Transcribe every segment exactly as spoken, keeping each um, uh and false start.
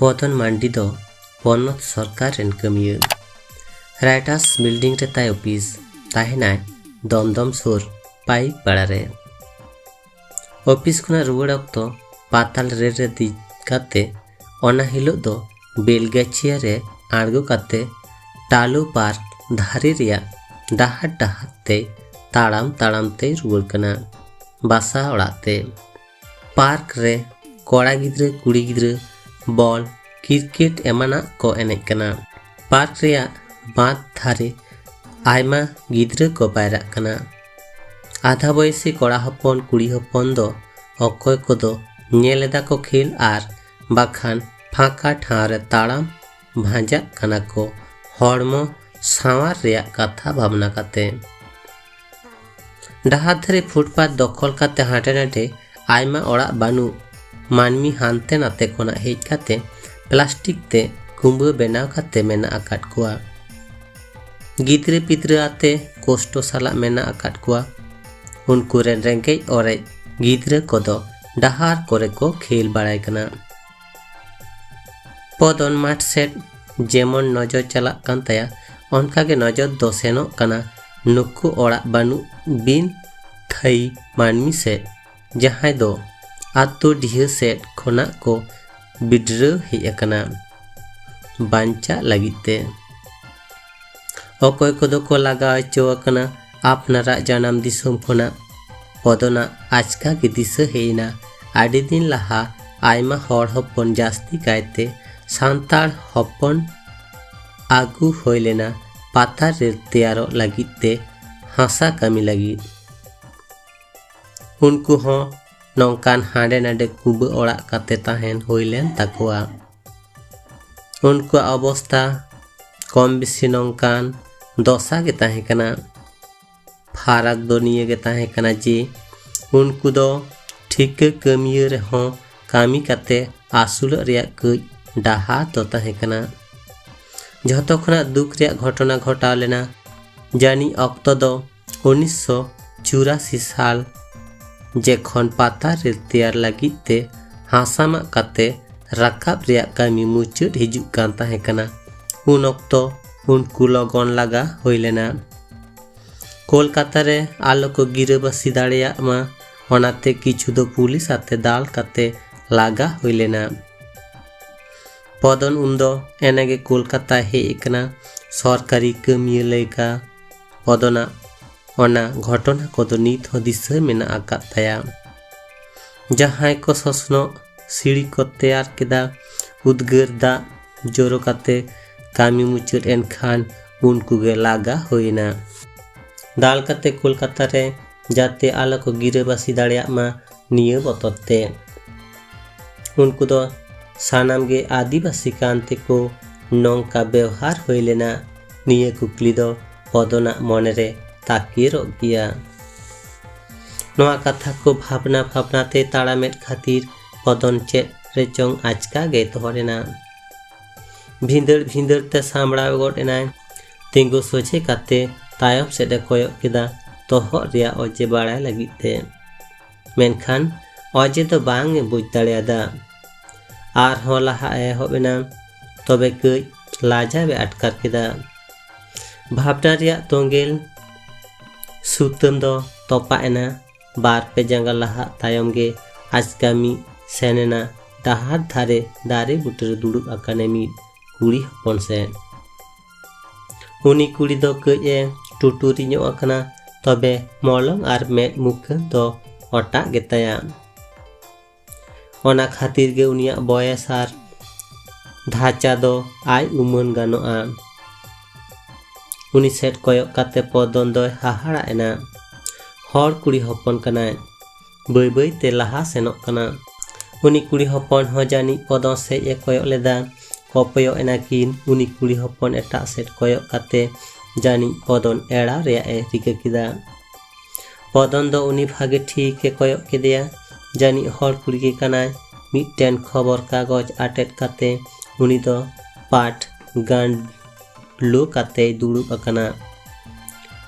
ᱯᱚᱫᱚᱱ ᱢᱟᱱᱰᱤ ᱫᱚ ᱯᱚᱱᱚᱛ ᱥᱚᱨᱠᱟᱨ ᱨᱮᱱ ᱠᱟᱹᱢᱤᱭᱟᱹ᱾ ᱨᱟᱭᱴᱟᱨᱥ ᱵᱤᱞᱰᱤᱝ ᱨᱮ ᱛᱟᱭ ᱚᱯᱷᱤᱥ᱾ ᱛᱟᱦᱮᱱᱟᱭ ᱫᱚᱢᱫᱚᱢ ᱥᱩᱨ ᱯᱟᱭᱤᱠ ᱯᱟᱲᱟ ᱨᱮ᱾ ᱚᱯᱷᱤᱥ ᱠᱷᱚᱱᱟᱜ ᱨᱩᱣᱟᱹᱲ ᱚᱠᱛᱚ ᱯᱟᱛᱟᱞ ᱨᱮᱞ ᱨᱮ ᱫᱮᱡ ᱠᱟᱛᱮ ᱚᱱᱟ ᱦᱤᱞᱳᱜ ᱫᱚ ᱵᱮᱞᱜᱟᱪᱷᱤᱭᱟ ᱨᱮ ᱟᱬᱜᱚ ᱠᱟᱛᱮ ᱴᱟᱞᱩ ᱯᱟᱨᱠ ᱫᱷᱟᱨᱮ ᱨᱮᱭᱟᱜ ᱰᱟᱦᱟᱨ ᱰᱟᱦᱟᱨ ᱛᱮ ᱛᱟᱲᱟᱢ ᱛᱟᱲᱟᱢ ᱛᱮᱭ ᱨᱩᱣᱟᱹᱲ ᱠᱟᱱᱟ ᱵᱟᱥᱟ ᱚᱲᱟᱜ ᱛᱮ᱾ ᱯᱟᱨᱠ ᱨᱮ ᱠᱚᱲᱟ ᱜᱤᱫᱽᱨᱟᱹ ᱠᱩᱲᱤ ᱜᱤᱫᱽᱨᱟᱹ ᱵᱚᱞ, ᱠᱨᱤᱠᱮᱴ ᱮᱢᱟᱱᱟᱜ ᱠᱚ ᱮᱱᱮᱡ ᱠᱟᱱᱟ᱾ ᱯᱟᱨᱠ ᱨᱮᱭᱟᱜ ᱵᱟᱸᱫᱷ ᱫᱷᱟᱨᱮ ᱟᱭᱢᱟ ᱜᱤᱫᱽᱨᱟᱹ ᱠᱚ ᱯᱟᱭᱨᱟᱜ ᱠᱟᱱᱟ᱾ ᱟᱫᱷᱟ ᱵᱚᱭᱮᱥᱤ ᱠᱚᱲᱟ ᱦᱚᱯᱚᱱ ᱠᱩᱲᱤ ᱦᱚᱯᱚᱱ ᱫᱚ ᱚᱠᱚᱭ ᱠᱚᱫᱚ ᱧᱮᱞ ᱮᱫᱟ ᱠᱚ ᱠᱷᱮᱞ ᱟᱨ ᱵᱟᱠᱷᱟᱱ ᱯᱷᱟᱸᱠᱟ ᱴᱷᱟᱶ ᱨᱮ ᱛᱟᱲᱟᱢ ᱵᱷᱟᱸᱡᱟᱜ ᱠᱟᱱᱟ ᱠᱚ ᱦᱚᱲᱢᱚ ᱥᱟᱶᱟᱨ ᱨᱮᱭᱟᱜ ᱠᱟᱛᱷᱟ ᱵᱷᱟᱵᱽᱱᱟ ᱠᱟᱛᱮ᱾ ᱰᱟᱦᱟᱨ ᱫᱷᱟᱨᱮ ᱯᱷᱩᱴᱯᱟᱛ ᱫᱚᱠᱷᱚᱞ ᱠᱟᱛᱮ ᱦᱟᱸᱰᱮ ᱱᱟᱰᱮ ᱟᱭᱢᱟ ᱚᱲᱟᱜ ᱵᱟᱹᱱᱩᱜ ᱢᱟᱹᱱᱢᱤ ᱦᱟᱱᱛᱮ ᱱᱟᱛᱮ ᱠᱷᱚᱱᱟᱜ ᱦᱮᱡ ᱠᱟᱛᱮ ᱯᱞᱟᱥᱴᱤᱠ ᱛᱮ ᱠᱩᱸᱵᱟᱹ ᱵᱮᱱᱟᱣ ᱠᱟᱛᱮ ᱢᱮᱱᱟᱜ ᱟᱠᱟᱫ ᱠᱚᱣᱟ᱾ ᱜᱤᱫᱽᱨᱟᱹ ᱯᱤᱫᱽᱨᱟᱹ ᱟᱛᱮ ᱠᱚᱥᱴᱚ ᱥᱟᱞᱟᱜ ᱢᱮᱱᱟᱜ ᱟᱠᱟᱫ ᱠᱚᱣᱟ᱾ ᱩᱱᱠᱩ ᱨᱮᱱ ᱨᱮᱸᱜᱮᱡ ᱚᱨᱮᱡ ᱜᱤᱫᱽᱨᱟᱹ ᱠᱚᱫᱚ ᱰᱟᱦᱟᱨ ᱠᱚᱨᱮ ᱠᱚ ᱠᱷᱮᱞ ᱵᱟᱲᱟᱭ ᱠᱟᱱᱟ᱾ ᱯᱚᱫᱚᱱ ᱢᱟᱴᱷ ᱥᱮᱫ ᱡᱮᱢᱚᱱ ᱱᱚᱡᱚᱨ ᱪᱟᱞᱟᱜ ᱠᱟᱱ ᱛᱟᱭᱟ, ᱚᱱᱠᱟᱜᱮ ᱱᱚᱡᱚᱨ ᱫᱚ ᱥᱮᱱᱚᱜ ᱠᱟᱱᱟ ᱱᱩᱠᱩ ᱚᱲᱟᱜ ᱵᱟᱹᱱᱩᱜ ᱵᱤᱱ ᱛᱷᱟᱹᱭᱤ ᱢᱟᱹᱱᱢᱤ ᱥᱮᱫ, ᱡᱟᱦᱟᱸᱭ ᱫᱚ ᱟᱛᱳ ᱰᱤᱦᱟᱹ ᱥᱮᱫ ᱠᱷᱚᱱᱟᱜ ᱠᱚ ᱵᱤᱰᱨᱟᱹᱣ ᱦᱮᱡ ᱟᱠᱟᱱᱟ ᱵᱟᱧᱪᱟᱜ ᱞᱟᱹᱜᱤᱫ ᱛᱮ᱾ ᱚᱠᱚᱭ ᱠᱚᱫᱚ ᱠᱚ ᱞᱟᱜᱟ ᱦᱚᱪᱚ ᱟᱠᱟᱱᱟ ᱟᱯᱱᱟᱨᱟᱜ ᱡᱟᱱᱟᱢ ᱫᱤᱥᱚᱢ ᱠᱷᱚᱱᱟᱜ᱾ ᱯᱚᱫᱚᱱᱟᱜ ᱟᱪᱠᱟ ᱜᱮ ᱫᱤᱥᱟᱹ ᱦᱮᱡ ᱮᱱᱟ, ᱟᱹᱰᱤ ᱫᱤᱱ ᱞᱟᱦᱟ ᱟᱭᱢᱟ ᱦᱚᱲ ᱦᱚᱯᱚᱱ, ᱡᱟᱹᱥᱛᱤ ᱠᱟᱭᱛᱮ ᱥᱟᱱᱛᱟᱲ ᱦᱚᱯᱚᱱ, ᱟᱹᱜᱩ ᱦᱩᱭ ᱞᱮᱱᱟ ᱯᱟᱛᱟ ᱨᱮᱞ ᱛᱮᱭᱟᱨᱚᱜ ᱞᱟᱹᱜᱤᱫ ᱛᱮ ᱦᱟᱥᱟ ᱠᱟᱹᱢᱤ ᱞᱟᱹᱜᱤᱫ᱾ ᱩᱱᱠᱩ ᱦᱚᱸ ᱱᱚᱝᱠᱟᱱ ᱦᱟᱸᱰᱮ ᱱᱟᱰᱮ ᱠᱩᱸᱵᱟᱹ ᱚᱲᱟᱜ ᱠᱟᱛᱮ ᱛᱟᱦᱮᱱ ᱦᱩᱭ ᱞᱮᱱ ᱛᱟᱠᱚᱣᱟ᱾ ᱩᱱᱠᱩᱣᱟᱜ ᱚᱵᱚᱥᱛᱟ ᱠᱚᱢ ᱵᱮᱥᱤ ᱱᱚᱝᱠᱟᱱ ᱫᱚᱥᱟ ᱜᱮ ᱛᱟᱦᱮᱸ ᱠᱟᱱᱟ᱾ ᱯᱷᱟᱨᱟᱠ ᱫᱚ ᱱᱤᱭᱟᱹ ᱜᱮ ᱛᱟᱦᱮᱸ ᱠᱟᱱᱟ ᱡᱮ ᱩᱱᱠᱩ ᱫᱚ ᱴᱷᱤᱠᱟᱹ ᱠᱟᱹᱢᱤᱭᱟᱹ ᱨᱮᱦᱚᱸ ᱠᱟᱹᱢᱤ ᱠᱟᱛᱮ ᱟᱹᱥᱩᱞᱚᱜ ᱨᱮᱭᱟᱜ ᱠᱟᱹᱡ ᱰᱟᱦᱟᱨ ᱫᱚ ᱛᱟᱦᱮᱸ ᱠᱟᱱᱟ᱾ ᱡᱷᱚᱛᱚ ᱠᱷᱚᱱᱟᱜ ᱫᱩᱠ ᱨᱮᱭᱟᱜ ᱜᱷᱚᱴᱚᱱᱟ ᱜᱷᱚᱴᱟᱣ ᱞᱮᱱᱟ ᱡᱟᱹᱱᱤᱡ ᱚᱠᱛᱚ ᱫᱚ ᱩᱱᱤᱥᱥᱚ ᱪᱩᱨᱟᱥᱤ ᱥᱟᱞ, ᱡᱮᱠᱷᱚᱱ ᱯᱟᱛᱟ ᱨᱮᱞ ᱛᱮᱭᱟᱨ ᱞᱟᱹᱜᱤᱫ ᱛᱮ ᱦᱟᱥᱟ ᱢᱟᱜ ᱠᱟᱛᱮ ᱨᱟᱠᱟᱵ ᱨᱮᱭᱟᱜ ᱠᱟᱹᱢᱤ ᱢᱩᱪᱟᱹᱫ ᱦᱤᱡᱩᱜ ᱠᱟᱱ ᱛᱟᱦᱮᱸ ᱠᱟᱱᱟ᱾ ᱩᱱ ᱚᱠᱛᱚ ᱩᱱᱠᱩ ᱞᱚᱜᱚᱱ ᱞᱟᱜᱟ ᱦᱩᱭ ᱞᱮᱱᱟ᱾ ᱠᱳᱞᱠᱟᱛᱟ ᱨᱮ ᱟᱞᱚ ᱠᱚ ᱜᱤᱨᱟᱹᱵᱟᱹᱥᱤ ᱫᱟᱲᱮᱭᱟᱜ ᱢᱟ, ᱚᱱᱟᱛᱮ ᱠᱤᱪᱷᱩ ᱫᱚ ᱯᱩᱞᱤᱥ ᱟᱛᱮ ᱫᱟᱞ ᱠᱟᱛᱮ ᱞᱟᱜᱟ ᱦᱩᱭ ᱞᱮᱱᱟ᱾ ᱯᱚᱫᱚᱱ ᱩᱱᱫᱚ ᱮᱱᱮᱜᱮ ᱠᱳᱞᱠᱟᱛᱟᱭ ᱦᱮᱡ ᱟᱠᱟᱱᱟ᱾ ᱥᱚᱨᱠᱟᱨᱤ ᱠᱟᱹᱢᱤᱭᱟᱹ ᱞᱮᱠᱟ ᱯᱚᱫᱚᱱᱟᱜ ᱚᱱᱟ ᱜᱷᱚᱴᱚᱱᱟ ᱠᱚᱫᱚ ᱱᱤᱛ ᱦᱚᱸ ᱫᱤᱥᱟᱹ ᱢᱮᱱᱟᱜ ᱟᱠᱟᱫ ᱛᱟᱭᱟ᱾ ᱡᱟᱦᱟᱸᱭ ᱠᱚ ᱥᱚᱥᱱᱚᱜ ᱥᱤᱲᱤ ᱠᱚ ᱛᱮᱭᱟᱨ ᱠᱮᱫᱟ, ᱩᱫᱽᱜᱟᱹᱨ ᱫᱟᱜ ᱡᱚᱨᱚ ᱠᱟᱛᱮ ᱠᱟᱹᱢᱤ ᱢᱩᱪᱟᱹᱫ ᱮᱱ ᱠᱷᱟᱱ ᱩᱱᱠᱩ ᱜᱮ ᱞᱟᱜᱟ ᱦᱩᱭ ᱮᱱᱟ᱾ ᱫᱟᱞ ᱠᱟᱛᱮ ᱠᱳᱞᱠᱟᱛᱟ ᱨᱮ ᱡᱟᱛᱮ ᱟᱞᱚ ᱠᱚ ᱜᱤᱨᱟᱹᱵᱟᱹᱥᱤ ᱫᱟᱲᱮᱭᱟᱜ ᱢᱟ, ᱱᱤᱭᱟᱹ ᱵᱚᱛᱚᱨ ᱛᱮ᱾ ᱩᱱᱠᱩ ᱫᱚ ᱥᱟᱱᱟᱢ ᱜᱮ ᱟᱹᱫᱤᱵᱟᱹᱥᱤ ᱠᱟᱱ ᱛᱮᱠᱚ ᱱᱚᱝᱠᱟ ᱵᱮᱣᱦᱟᱨ ᱦᱩᱭ ᱞᱮᱱᱟ, ᱱᱤᱭᱟᱹ ᱠᱩᱠᱞᱤ ᱫᱚ ᱯᱚᱫᱚᱱᱟᱜ ᱢᱚᱱᱮᱨᱮ ᱛᱟᱠᱮᱨᱚᱜ ᱜᱮᱭᱟ᱾ ᱱᱚᱣᱟ ᱠᱟᱛᱷᱟ ᱠᱚ ᱵᱷᱟᱵᱽᱱᱟ ᱵᱷᱟᱵᱽᱱᱟ ᱛᱮ ᱛᱟᱲᱟᱢᱮᱫ ᱠᱷᱟᱹᱛᱤᱨ ᱯᱚᱫᱚᱱ ᱪᱮᱫ ᱨᱮᱪᱚᱝ ᱟᱪᱠᱟ ᱜᱮ ᱛᱚᱦᱚᱫ ᱮᱱᱟ᱾ ᱵᱷᱤᱸᱫᱟᱹᱲ ᱵᱷᱤᱸᱫᱟᱹᱲ ᱛᱮ ᱥᱟᱢᱵᱲᱟᱣ ᱜᱚᱫ ᱮᱱᱟᱭ᱾ ᱛᱤᱸᱜᱩ ᱥᱚᱡᱷᱮ ᱠᱟᱛᱮ ᱛᱟᱭᱚᱢ ᱥᱮᱫ ᱮ ᱠᱚᱭᱚᱜ ᱠᱮᱫᱟ, ᱛᱚᱦᱚᱫ ᱨᱮᱭᱟᱜ ᱚᱡᱮ ᱵᱟᱲᱟᱭ ᱞᱟᱹᱜᱤᱫ ᱛᱮ᱾ ᱢᱮᱱᱠᱷᱟᱱ ᱚᱡᱮ ᱫᱚ ᱵᱟᱝ ᱮ ᱵᱩᱡᱽ ᱫᱟᱲᱮᱭᱟᱫᱟ᱾ ᱟᱨᱦᱚᱸ ᱞᱟᱦᱟ ᱮ ᱮᱦᱚᱵ ᱮᱱᱟ, ᱛᱚᱵᱮ ᱠᱟᱹᱡ ᱞᱟᱡᱟᱣ ᱮ ᱟᱴᱠᱟᱨ ᱠᱮᱫᱟ᱾ ᱵᱷᱟᱵᱽᱱᱟ ᱨᱮᱭᱟᱜ ᱛᱚᱸᱜᱮᱞ ᱥᱩᱛᱟᱹᱢ ᱫᱚ ᱛᱚᱯᱟᱜ ᱮᱱᱟ᱾ ᱵᱟᱨ ᱯᱮ ᱡᱟᱸᱜᱟ ᱞᱟᱦᱟ ᱛᱟᱭᱚᱢ ᱜᱮ ᱟᱪᱠᱟ ᱢᱤᱫ ᱥᱮᱱ ᱮᱱᱟ᱾ ᱰᱟᱦᱟᱨ ᱫᱷᱟᱨᱮ ᱫᱟᱨᱮ ᱵᱩᱴᱟᱹᱨᱮ ᱫᱩᱲᱩᱵ ᱟᱠᱟᱱᱮ ᱢᱤᱫ ᱠᱩᱲᱤ ᱦᱚᱯᱚᱱ ᱥᱮᱫ᱾ ᱩᱱᱤ ᱠᱩᱲᱤ ᱫᱚ ᱠᱟᱹᱡ ᱮ ᱴᱩᱴᱩᱨᱤ ᱧᱚᱜ ᱟᱠᱟᱱᱟ, ᱛᱚᱵᱮ ᱢᱚᱞᱚᱝ ᱟᱨ ᱢᱮᱫ ᱢᱩᱠᱷᱟᱹᱱ ᱫᱚ ᱚᱴᱟᱜ ᱜᱮᱛᱟᱭᱟ᱾ ᱚᱱᱟ ᱠᱷᱟᱹᱛᱤᱨ ᱜᱮ ᱩᱱᱤᱭᱟᱜ ᱵᱚᱭᱮᱥ ᱟᱨ ᱫᱷᱟᱪᱟ ᱫᱚ ᱟᱭ ᱩᱢᱟᱹᱱ ᱜᱟᱱᱚᱜᱼᱟ᱾ ᱩᱱᱤ ᱥᱮᱫ ᱠᱚᱭᱚᱜ ᱠᱟᱛᱮ ᱯᱚᱫᱚᱱ ᱫᱚᱭ ᱦᱟᱦᱟᱲᱟᱜ ᱮᱱᱟ᱾ ᱦᱚᱲ ᱠᱩᱲᱤ ᱦᱚᱯᱚᱱ ᱠᱟᱱᱟᱭ, ᱵᱟᱹᱭ ᱵᱟᱹᱭ ᱛᱮ ᱞᱟᱦᱟ ᱥᱮᱱᱚᱜ ᱠᱟᱱᱟ᱾ ᱩᱱᱤ ᱠᱩᱲᱤ ᱦᱚᱯᱚᱱ ᱦᱚᱸ ᱡᱟᱹᱱᱤᱡ ᱯᱚᱫᱚᱱ ᱥᱮᱫ ᱮ ᱠᱚᱭᱚᱜ ᱞᱮᱫᱟ᱾ ᱠᱚᱯᱚᱭᱚᱜ ᱮᱱᱟ ᱠᱤᱱ᱾ ᱩᱱᱤ ᱠᱩᱲᱤ ᱦᱚᱯᱚᱱ ᱮᱴᱟᱜ ᱥᱮᱫ ᱠᱚᱭᱚᱜ ᱠᱟᱛᱮ ᱡᱟᱹᱱᱤᱡ ᱯᱚᱫᱚᱱ ᱮᱲᱟᱣ ᱨᱮᱭᱟᱜ ᱮ ᱨᱤᱠᱟᱹ ᱠᱮᱫᱟ᱾ ᱯᱚᱫᱚᱱ ᱫᱚ ᱩᱱᱤ ᱵᱷᱟᱜᱮ ᱴᱷᱤᱠ ᱮ ᱠᱚᱭᱚᱜ ᱠᱮᱫᱮᱭᱟ᱾ ᱡᱟᱹᱱᱤᱡ ᱦᱚᱲ ᱠᱩᱲᱤ ᱜᱮ ᱠᱟᱱᱟᱭ᱾ ᱢᱤᱫᱴᱮᱱ ᱠᱷᱚᱵᱚᱨ ᱠᱟᱜᱚᱡᱽ ᱟᱴᱮᱫ ᱠᱟᱛᱮ ᱩᱱᱤ ᱫᱚ ᱯᱟᱴ ᱜᱟᱱᱰᱞᱳ ᱠᱟᱛᱮᱭ ᱫᱩᱲᱩᱵ ᱟᱠᱟᱱᱟ᱾